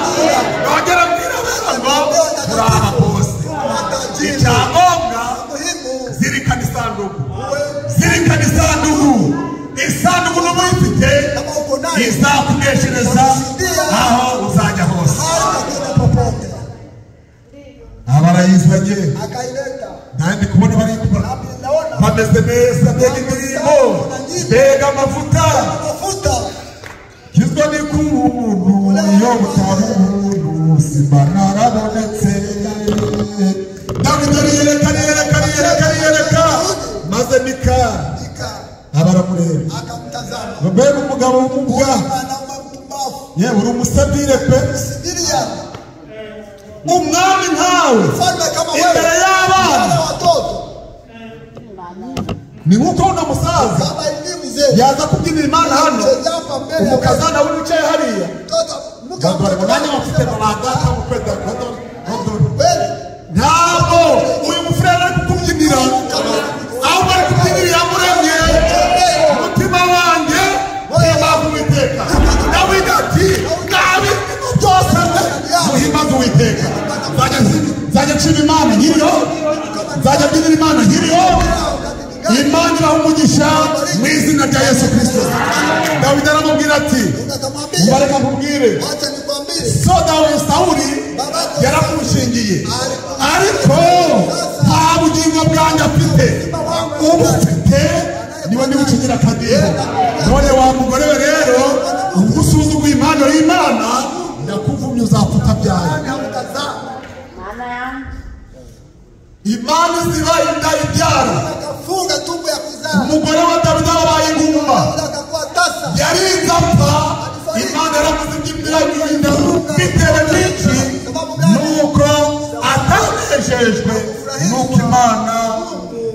Nongera mbwira abera ngo turi aba bose. Matajiri. Icyangombwa Muhimu zirikana isanduku, zirikana isanduku. Isanduku n'uba uyifite kama uko nayo izakuneshereza aho uzajya hose. haitakwenda popote. Abarayizanye Akaileta. nanjye kubona bari kubona Nami naona bameze neza, mbega indirimbo, mbega amavuta. mafuta. Kizwa n'ikubuntu iyo butaba ubuntu simba narabonetse. Dawidi ariyereka, ariyereka, ariyereka, ariyereka, maze Mika Mika abaramureba. akamtazama. Mbega umugabo w'umubwa, Mwanaume mpumbavu. yewe uri umusabire pe. Sibiria. Umwami nkawe Mfalme kama wewe. imbere y'abana Wale watoto ni nk'uko uno musaza kama hivi mzee. yaza kubyinira Imana hano, Cheza hapa mbele ya umukazana we wicaye hariya mtoto. Mke Badore ngo nanjye bafite badata mukwenda Kweli. ntabwo uyu mufurere ari kukubyinira, ahubwo ari kubyinira iyamuremye. Umutima wanjye uhimbaza Uwiteka. Dawidi ati nabi byose muhimbaze Uwiteka. Nzajya nshima Imana nkiriho, nzajya mbyinira Imana nkiriho. Imana ibaha umugisha mu izina rya Yesu Kristo. Dawidi aramubwira ati Akamwambia, mbareka nkubwire, acha nikwambie, so dawe Sawuli yaramushingiye, ariko nta bugingo bwanjye afite. Ubu mfite niwe niwe ukigira akadiho. None Imana iziba inda ibyara. Akafunga tumbo ya kuzaa. Umugore wa Dawidi abaye ingumba. Daudi akakuwa tasa. Yarinze apfa. Imana yaramuzibye inda bitewe n'iki? Nuko atanejejwe nuko Imana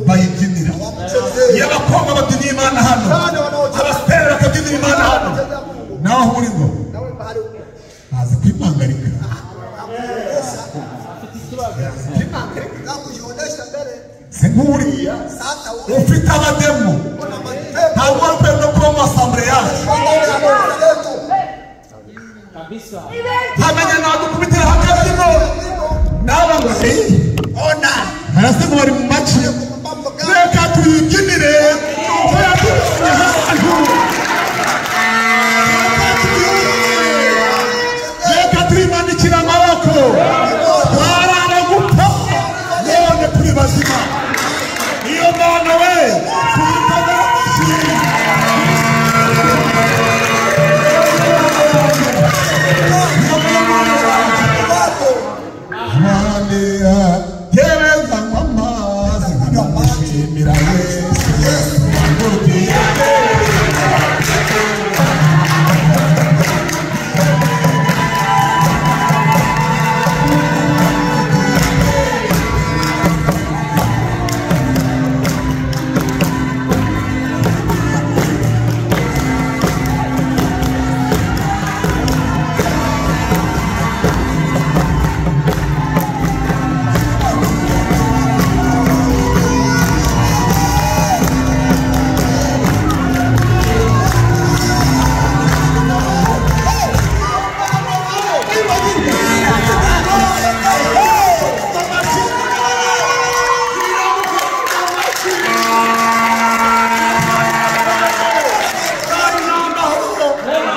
bayibyinira. Wamchezee. Iyo abakobwa babyinira Imana hano, abasiteri bakabyinira Imana hano, naho uri ngo Nawe mahali uko. ntazi kwimangarika. Na kujionyesha mbele. Si nk'uriya Sasa wewe ufite abademu una mapepo. ntabwo wari ukwiye no kuba mu masambure yacu. Ndani ya kanisa letu. Kabisa. Ntamenya nagukubitira akabyino naba ngo Ona. barasa ngo bari mu maci. Mambo gani? Reka tuyibyinire tuyatubonye ahantu. Reka tuyimanikire amaboko. Twarara gupfa none turi bazima. Iyo Mana we tuyikomere amashyi. Wako. Gereza nywa amazi nkamushimira Yesu wangutiye.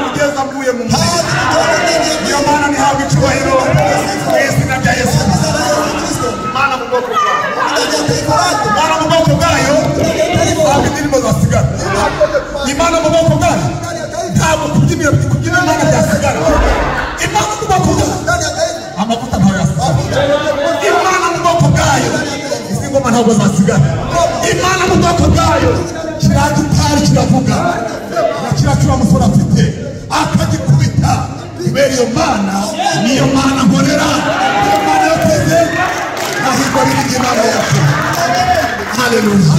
Kugeza mvuye mu mubiri. Niyo Mana ntihabwa icyubahiro mu izina rya Yesu. Imana mu bwoko bwayo. Imana mu bwoko bwayo ntabwo indirimbo zasigara. Imana mu bwoko bwayo ntabwo kubyinira kubyina Imana byasigara. Imana mu bwoko bwayo amavuta ntayo yasigara. Imana mu bwoko bwayo izi ngoma ntabwo zasigara. Imana mu bwoko bwayo kiriya gitari kiravuga na kiriya cyuma musore afite akagikubita. Kubera iyo Mana niyo Mana nkorera, niyo Mana yo kwizerwa, ahirwa biringiye Imana yacu. Haleluya.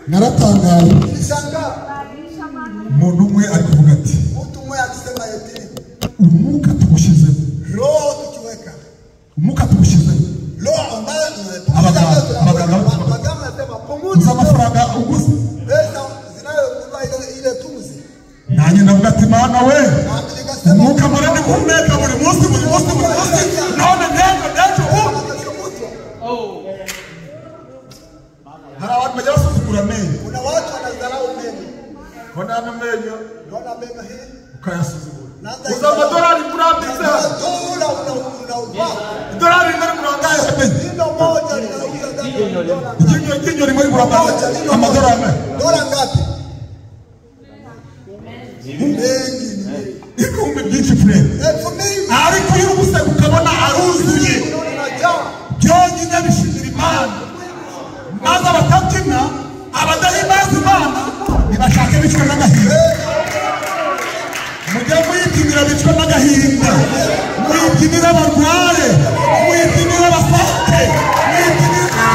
Naratangaye Nilishangaa umuntu umwe ari kuvuga ati mtu mmoja akisema eti umwuka tuwushyizemo, roho tukiweka umwuka tuwushyizemo. roho ambayo Abaganga- waganga wanasema pumuzi Uzi amafaranga uguze? pesa zinayonunua ile pumzi. Nanjye ndavuga ati Mana we, Na nikasema umwuka mpora ndi guhumeka buri munsi buri munsi buri munsi, none n'ejo n'ejo ubu. kesho kutwa Oh. Hari abantu bajya basuzugura amenyo. kuna watu wanadharau meno. Ubona ano menyo Unaona meno hii ukayasuzugura. Naanza Uzi amadolari murambitse hano, dola unauvaa idolari rimwe rigura angahe amenyo? lino moja linauza dola Iryinyo iryinyo rimwe rigura moja lino amadolari moja. ane. Dola ngapi? Mengi ni mengi. Ibihumbi byinshi furere. Elfu mingi. Ariko iyo uri guseka ukabona aruzuye Unaona unajaa. byonyine bishimira Imana. Maze abatabyina abadahimbaza Imana ntibashake bicwe n'agahinda. Mujye muyibyinira bicwe n'agahinda, muyibyinira abarware, muyibyinira abasake, muyibyinira.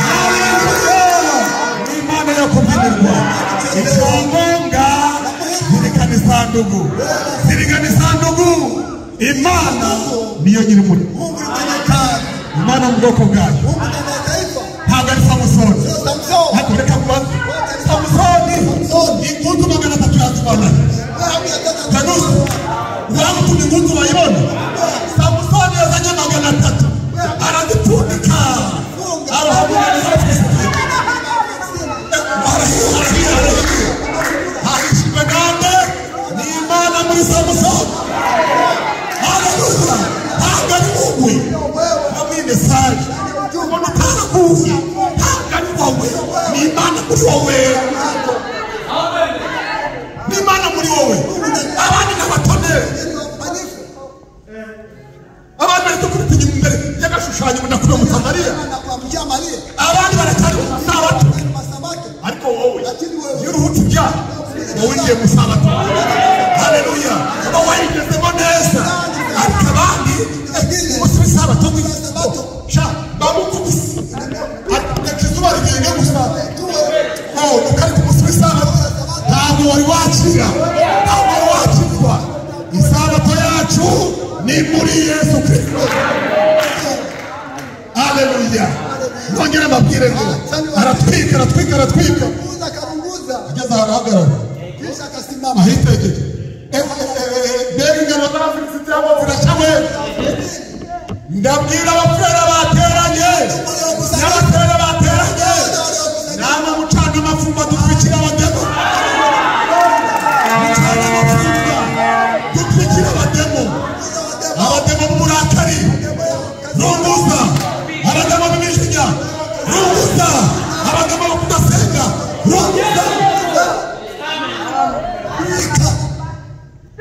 Haleluya! Ni Imana yo kubyinirwa. Icyangombwa zirikana isanduku, zirikana isanduku. Imana niyo nyiri umurimo. Mungu ni mwenye kazi. Imana mu bwoko bwayo Mungu ndani ya taifa. ntabwo ari Samusoni. Sio Samson. Ntabwo reka kubaza Samusoni ingunzu 300 yazibona. Tanusi wagutuma ingunzu bayibona. Samusoni yazanye 300 arazipfundika arahaguruka hahishijwe nande ni Imana muri Samusoni. Haleluya! Ntabwo ari wowe hamwe mesaje ubona utaraguye, ntabwo ari wowe, ni Imana muri wowe, ni Imana muri wowe. Abandi ni abatone, abandi bari Ndagushushanya ndakuramutsa Mariya. Abandi baracyari mu sabato, ariko wowe iyo uruhutse ibyaha wowe winjiye mu sabato. Haleluya, uba wayigezemo neza. Ariko abandi umunsi w'isabato sha bamukubise reka izuba rigenge gusa. Nuko ariko umunsi w'isabato ntabwo wari wakira, ntabwo wari wakirwa. Isabato yacu ni muri Yesu Kristo. Haleluya. Nongera mbabwire ngo aratwika, aratwika, aratwika, ageze ahantu ahagarara ahitegeye. Mbega ingano z'Abafilisitiya bo zirashya we. Ndabwira abapfera bateranye n'abatera bateranye, namwe mucana amafumba dutwikira abademo, mucana amafumba dutwikira abademo, abademo b'uburakari runguza, abademo b'imijinya runguza, abademo bo kudasenga runguza.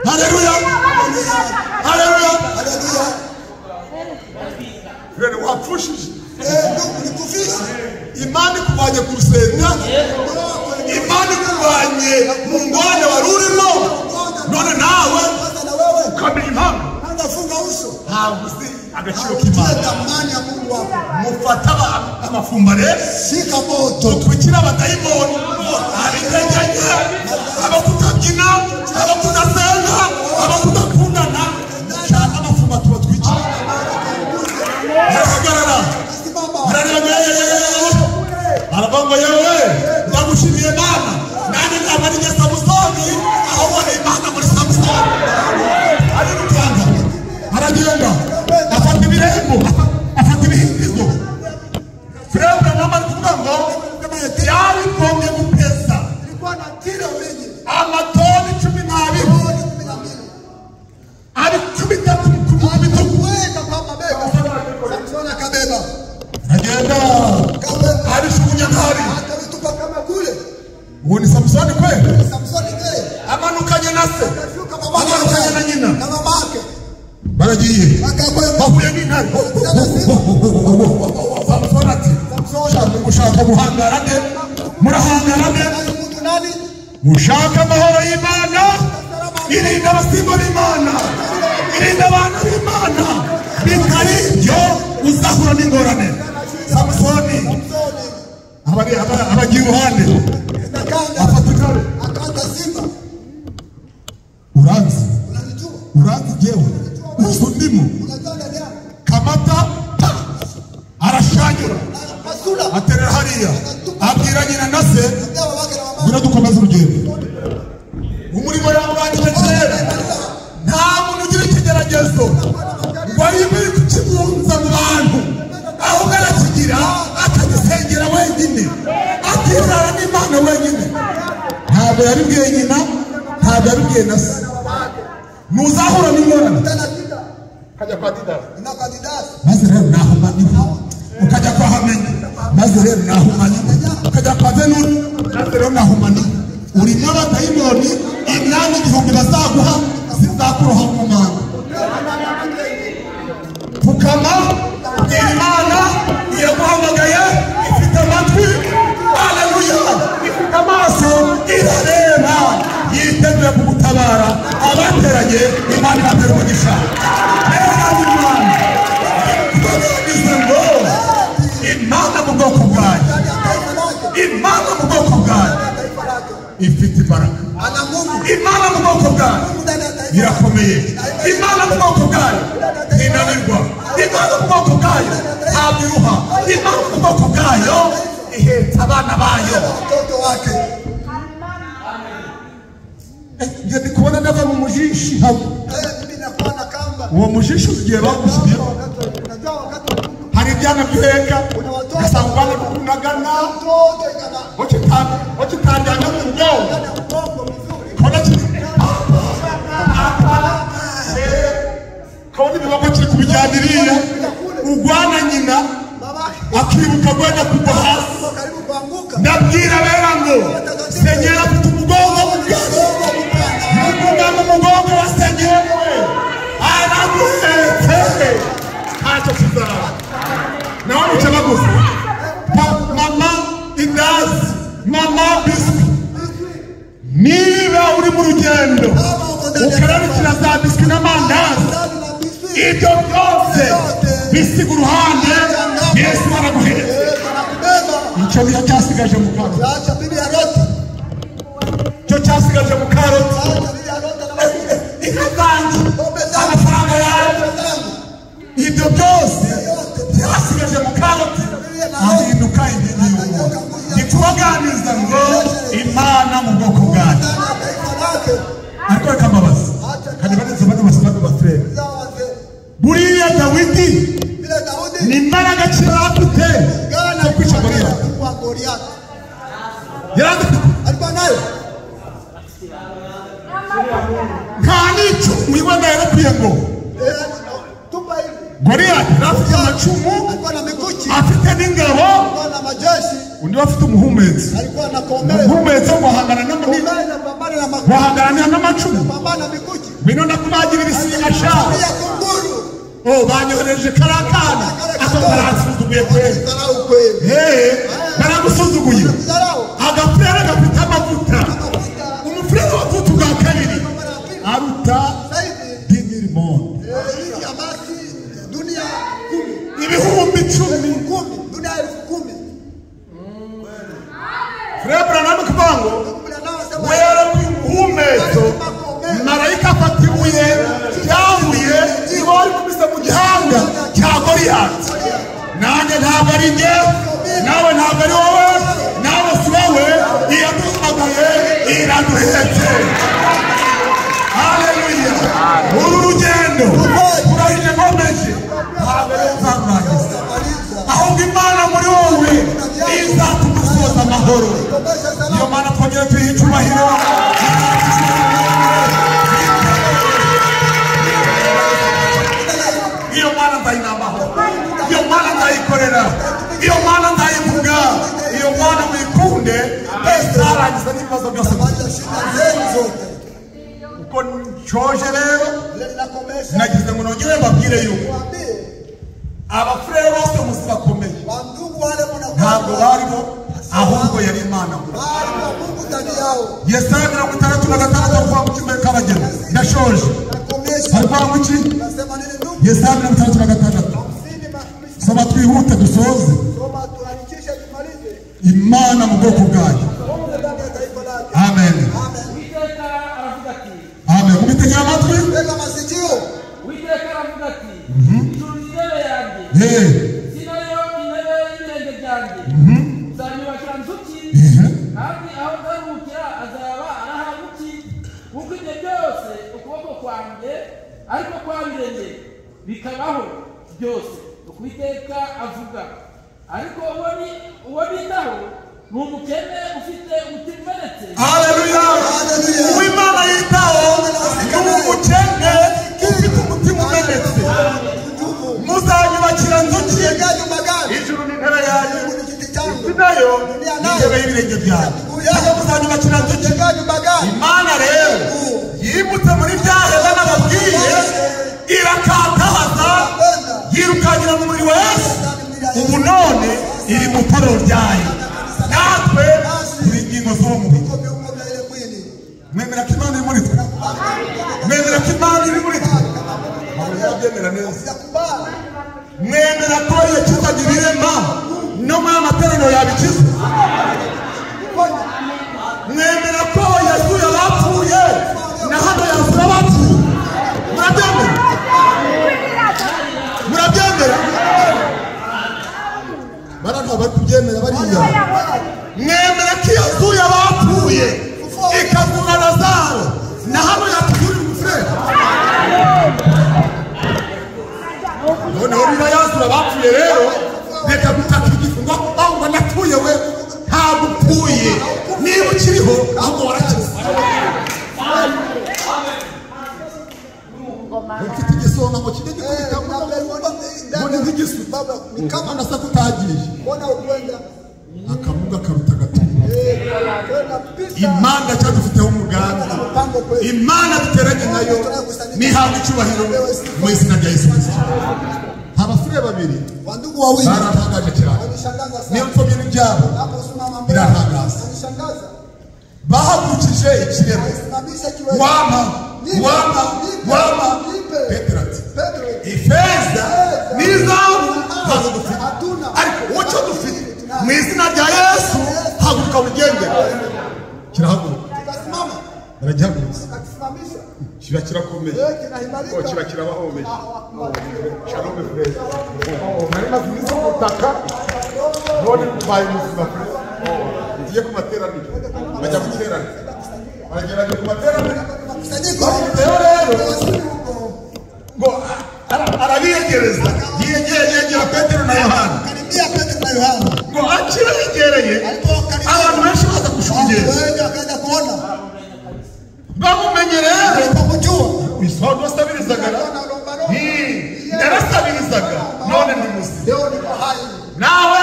Haleluya, haleluya. Rero wapfushije Imana ikuvanye ku rusenda, Imana ikuvanye mu ngorane wari urimo, none nawe ukamenya impamvu ntabwo uzi agaciro k'Imana. Mufata amafumba rero, dutwikire abadayimoni, abitegeke, abakutabyina, abakudasenga, abakudakundana, shaka amafumba tubatwikire. Arahagarara, arareba, aravuga ngo yewe ndagushimiye Mana, nanjye ntabwo ari njye Samusoni, ahubwo ni Imana muri Samusoni. Arirukanka, aragenda, afata ibirembo, afata ibihindizo. Frere Branham ari kuvuga ngo byari ngombwa gupesa amatoni 12 arikubita ku bitugu, agenda arishugunya ntari. Uwo ni Samusoni kweli, amanukanye na se, amanukanye na nyina, baragiye bahuye n'intare. Samusoni ati mushaka guhangara nde? Murahangara nde? Mushaka amahoro y'Imana, irinda abasimbo b'Imana, irinda abana b'Imana, bitari ibyo uzahura n'ingorane. Samusoni abagiye iruhande, afata intare. Uranzi, uranzi jyewe uzi undimo. Kamata arashanyura, aterera hariya, abwira nyina na se ngwino dukomeze urugendo. Umurimo yawurangije kera. Nta muntu ugira ikigeragezo ngo arebe kukibunza mu bantu, ahubwo arakigira akagisengera wenyine, akirara n'Imana wenyine. Ntabwo yabibwiye nyina, ntabwo yabibwiye na se. Ntuzahura n'ingorane. Ukajya kwa Didasi, maze rero nahumaniwe. Ukajya kwa Hamenyi, maze rero nahumaniwe. Ukajya kwa Venuri, maze rero nahumaniwe. Urimo abadayimoni imyanya 1000 bazaguha zizakuroha mu manga. Pfukama, Imana iraguhamagaye, ifite amatwi, haleluya, ifite amaso, irareba, yiteguye kugutabara. Abateranye Imana ibatera umugisha. Imana twagize ngo Imana mu bwoko bwayo, Imana mu bwoko bwayo ifite imbaraga. Imana mu bwoko bwayo irakomeye. Imana mu bwoko bwayo ntinanirwa. Imana mu bwoko bwayo ntabwo iruha. Imana mu bwoko bwayo ihetse abana bayo. Njye ndi kubona ndava mu mujishi. Uwo mujishi ugiye bagushyiriyeho, hari ibyana biheka ugasanga ubana kunagana wakitanjyana mu mugongo, kabona ibiboko kiri kubijyana iriya, urwana nyina akibuka gwenda kugwa hasi. Ndabwira bera ngo senyera afite umugongo mugari, muguga mu mugongo wa senyera we araguhetse, ntacyo kizaba. Ibyo byose bisiga uruhande, Yesu araguhetse. Icyo niyo cyasigaje mu karoti. Icyo cyasigaje mu karoti. Inka zanjye, amafaranga yanjye, ibyo byose byasigaje mu karoti. Ahinduka inkingi y'umuntu. Ntitubaganiriza ngo Imana mu bwoko bwacu. Ariko reka mbabaze, kandi baneze bano basigaye bafurere. Buriya Dawidi ni imbaraga ki yari afite zo kwica Goliyati? Yari afite nta n'icyo wibona yarakwiye ngo Goliyati yari afite amacumu, afite n'ingabo, undi afite umuhumetso. Umuhumetso wahangana n'amacumu. Ngwino ndakubagira ibisiga sha. Oh, banyohereje kariya kana, ako karansuzuguye kweli. Baragusuzuguye. Agapfurere gafite amavuta. Umupfurere wavutse ubwa kabiri aruta 10,000,000. 10,000. Frère Branham kuvuga ngo wera w'umuhumetso, marayika afata ibuye ryavuye iba wari kubise mu gihanga cya Goliyati. Nanjye ntabwo ari njye, nawe ntabwo ari wowe, nawe si wowe, iraduhamagaye, iraduhetse. Haleluya! Uru rugendo turarije nkomeje, ntabwo ari uzarurangiza, ahubwo Imana muri wowe izatuma usoza amahoro. Iyo Mana twongere tuyihe icyubahiro. Iyo Mana nzayinambaho, iyo Mana nzayikorera, iyo Mana nzayivuga, iyo Mana muyikunde, izarangiza n'ibibazo byose. Uko nshoje rero, nagize ngo nongere mbabwire yuko abafurere bose muzi bakomeye ntabwo bariho, ahubwo yari Imana. Yesaya 66 avuga mu cyumweru k'abageni. Ndashoje. Aravuga ngo iki? Yesaya 66. Soma twihute dusoze. Imana mu bwoko bwayo. Amen. Amen. Mubitegera amatwi? Uwiteka aravuga ati, ijuru ni intebe yanjye, isi nayo intebe y'ibirenge byanjye. Nzanyubakira nzu ki? Kandi aho nzaruhukira azaba arahantu ki? Kuko ibyo byose ukuboko kwanjye ariko kwabiremye bikabaho byose. Uwiteka avuga. Ariko uwo bitaho ni umukene ufite umutima umenetse. Haleluya! Uwimana yitaho ni umukene ufite umutima umenetse. Muzanyubakira nzu ki? Ijuru ni intebe yanjye, isi nayo ni intebe y'ibirenge byanjye. Muzanyubakira nzu ki? Imana rero yimutse muri bya hema nababwiye, irakatahaza, yirukankira mu mubiri wa Yesu. Ubu none iri mu itorero ryayo, natwe turi ingingo z'uwo mubiri. Mwemera ko Imana iri muri twe? Mwemera ko Imana iri muri twe? Murabyemera neza? Mwemera ko yakizaga ibirema no muri amateraniro yabikiza? Mwemera ko yazuye abapfuye na hano yazura abapfuye? Murabyemera? Murabyemera? Bara ntabwo bari kubyemera bariya. Mwemera ko yazuye abapfuye ikazura Lazaro na hano yatuzurira umufurere? Noneho niba yazura abapfuye rero, reka gutaka igifu ngo aho napfuye we. Ntabwo upfuye, niba ukiriho ahubwo warakize. Mfite igisonga ngo kijye gikubita ngo ni nk'igisu, kandi asa kutagiye. Akamuga karuta agatungo. Imana cyadufiteho umugambi, Imana duteranye nayo nihabwa icyubahiro mu izina rya Yesu Kristo. Abafurere babiri baratangaje cyane, niyo mfobye n'ibyabo biratangaza. Bahagurukije ikirema, wama wama wama. Petero ati Ifeza n'izahabu ntazo dufite, ariko ucyo dufite mu izina rya Yesu, haguruka ugende. Kirahaguruka, baragihagurutsa, kiba kirakomeye, kiba kirabahomeye. Shalom frere, nari maze iminsi ku butaka, none mbaye muzima frere. Ngiye ku materaniro, bajya guterana, baragerageza ku materaniro. Rero ngo arabiyegereza, yegera Petero na Yohana, ngo akibegereye abantu benshi baza gushungera, bamumenye. Rero isano wasabirizaga, yarasabirizaga, none ni muzima. Nawe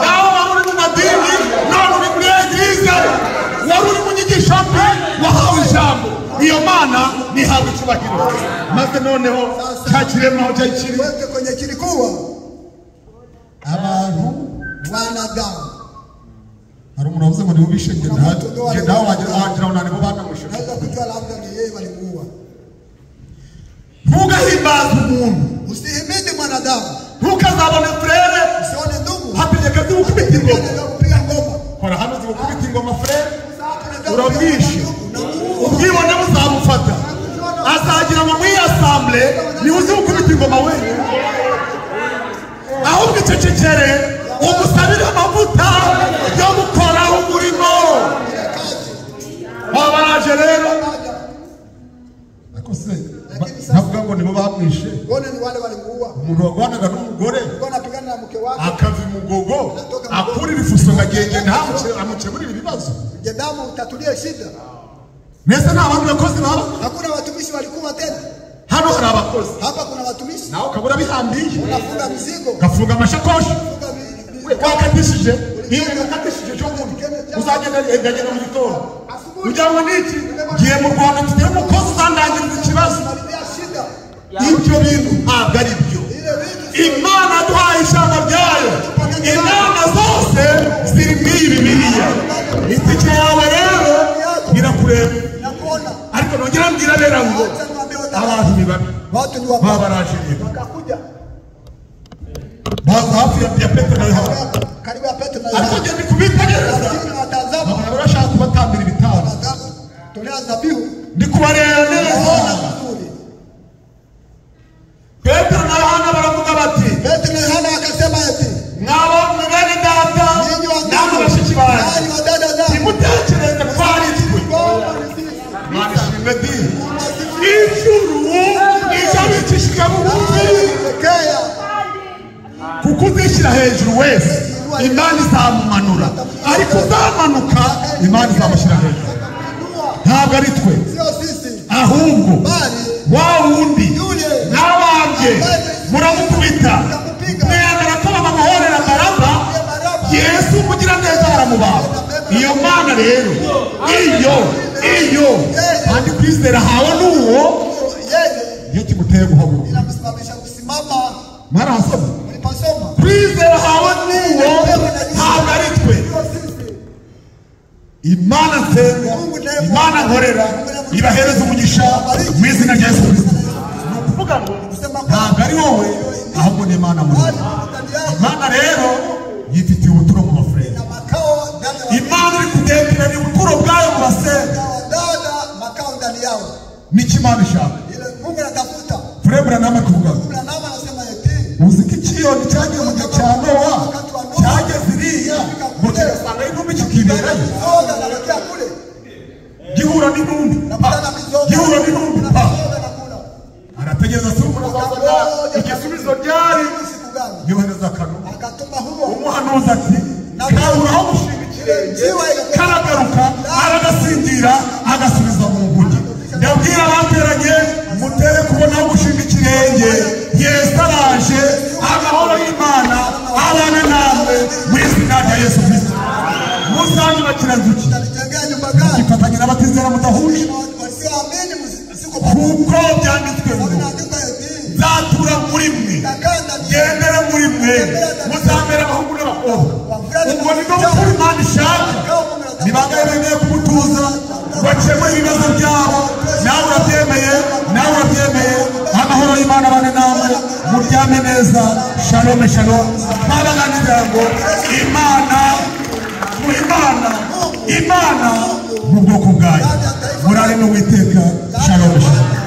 wari uri mu madini, none uri muri eglise, wari uri mu nyigisho mbi, wahawe ijambo. Iyo Mana nihawe icyubahiro. Maze noneho cya kirema aho cyari kiri abantu wanadamu. Hari umuntu wavuze ngo nibo bishe, nawe wagira ngo nibo banamwishe. Naweza kujua labda ni yeye walimuua. Ntugahimbaze umuntu, Usihimidi mwanadamu, ntukazabone frere, usione ndugu hategeka zigukubita ingoma. kupiga ngoma. Kora hano zigukubita ingoma frere, uramwishe, ubwibone buzamufata, azagira ngo muri assemble niwe uzi gukubita ingoma wenyine. Ahubwo icecekere, umusabire amavuta yo gukora umurimo. Babaraje rero, ariko se ntavuga ngo nibo bamwishe. Umuntu warwanaga n'umugore akava imugogo akurira ifuso ngo agende amukemurire ibibazo. Mbese nta bandi bakozi baba? Hakuna watumishi walikuwa tena. Hano hari abakozi. Hapa kuna watumishi. Nawe ukabura bihambiye. Unafunga mizigo. Ugafunga amashakoshi. Wakatishije, iyo wakatishije cyo uzagenda ndagenda mu gitondo. Ujyanwa n'iki? Ngiye mu Rwanda mfite umukozi uzandangiriza ikibazo. Ibyo bintu ntabwo ari byo. Imana duhaye ijambo ryayo. Inama zose ziri muri iyi Bibiliya. Itike yawe rero irakureba. Ariko nongera mbwira bera ngo abantu ni babi. Babaraje rero. Baza hafi ya Petero na Yohana. Karibu ya Petero na Yohana. Ariko ngende kubitegereza. Babona barashaka kubatambira ibitambo. Tolea dhabihu. Ndi kubareba neza. Petero na Yohana baravuga bati, Petero na Yohana akasema ati, mwaba bene data namwe bashiki banjye, ntimutekereze ko ari twe. Imana ishimwe di. Ijuru ijabicishije bugufi, kuko uzishyira hejuru wese Imana izamumanura, ariko uzamanuka Imana izamushyira hejuru. Ntabwo ari twe, ahubwo wa wundi n'abambye muramukubita, mwemera ko bamuhorera Baraba, Yesu umugiraneza baramubamba. Iyo Mana rero iyo kandi kwizera hawe n'uwo iyo kimuteye guhaguruka. Mwarahasoma? Kwizera hawe n'uwo ntabwo ari twe. Imana nsenga, Imana nkorera, ibahereza umugisha mu izina rya Yesu Kristo. Ni ukuvuga ngo ntabwo ari wowe, ahubwo ni Imana muri wowe. Imana rero yifitiye ubuturo mu bafurere. Imana iri kugenderera ubuturo bwayo mu basenga. Niki Imana ishaka? Frere Branham kuvuga uzi ko ikiyoni cyagiye mu gihe cya Nowa cyageze iriya ngo kigasanga intumbi kikiberayo, gihura n'intumbi, gihura n'intumbi. Arategereza se umuntu azazana igisubizo ryari, yohereza akanuma. Umuhanuzi ati kabura aho gushinga ikirenge, karagaruka aragasingira agasubiza mu nguge. Ndabwira abateranye mutere kubona aho gushinga ikirenge. Yesu araje, amahoro y'Imana abane namwe mu izina rya Yesu Kristo. Muzanyubakira nzu ki? Mukifatanya n'abatizera mudahuje, kuko byanditswe ngo nzatura muri mwe, ngendere muri mwe, muzamera abahungu n'abakobwa. Ubwo nibwo bukuru Imana ishaka. Ni bangahe bemeye kumutuza bakemura ibibazo byabo? Nawe urabyemeye, nawe urabyemeye. Amahoro y'Imana abane namwe, muryame neza. Shalom, shalom. Twabaganirira ngo Imana, Imana, Imana mu bwoko bwayo. Murare n'Uwiteka. Shalom, shalom.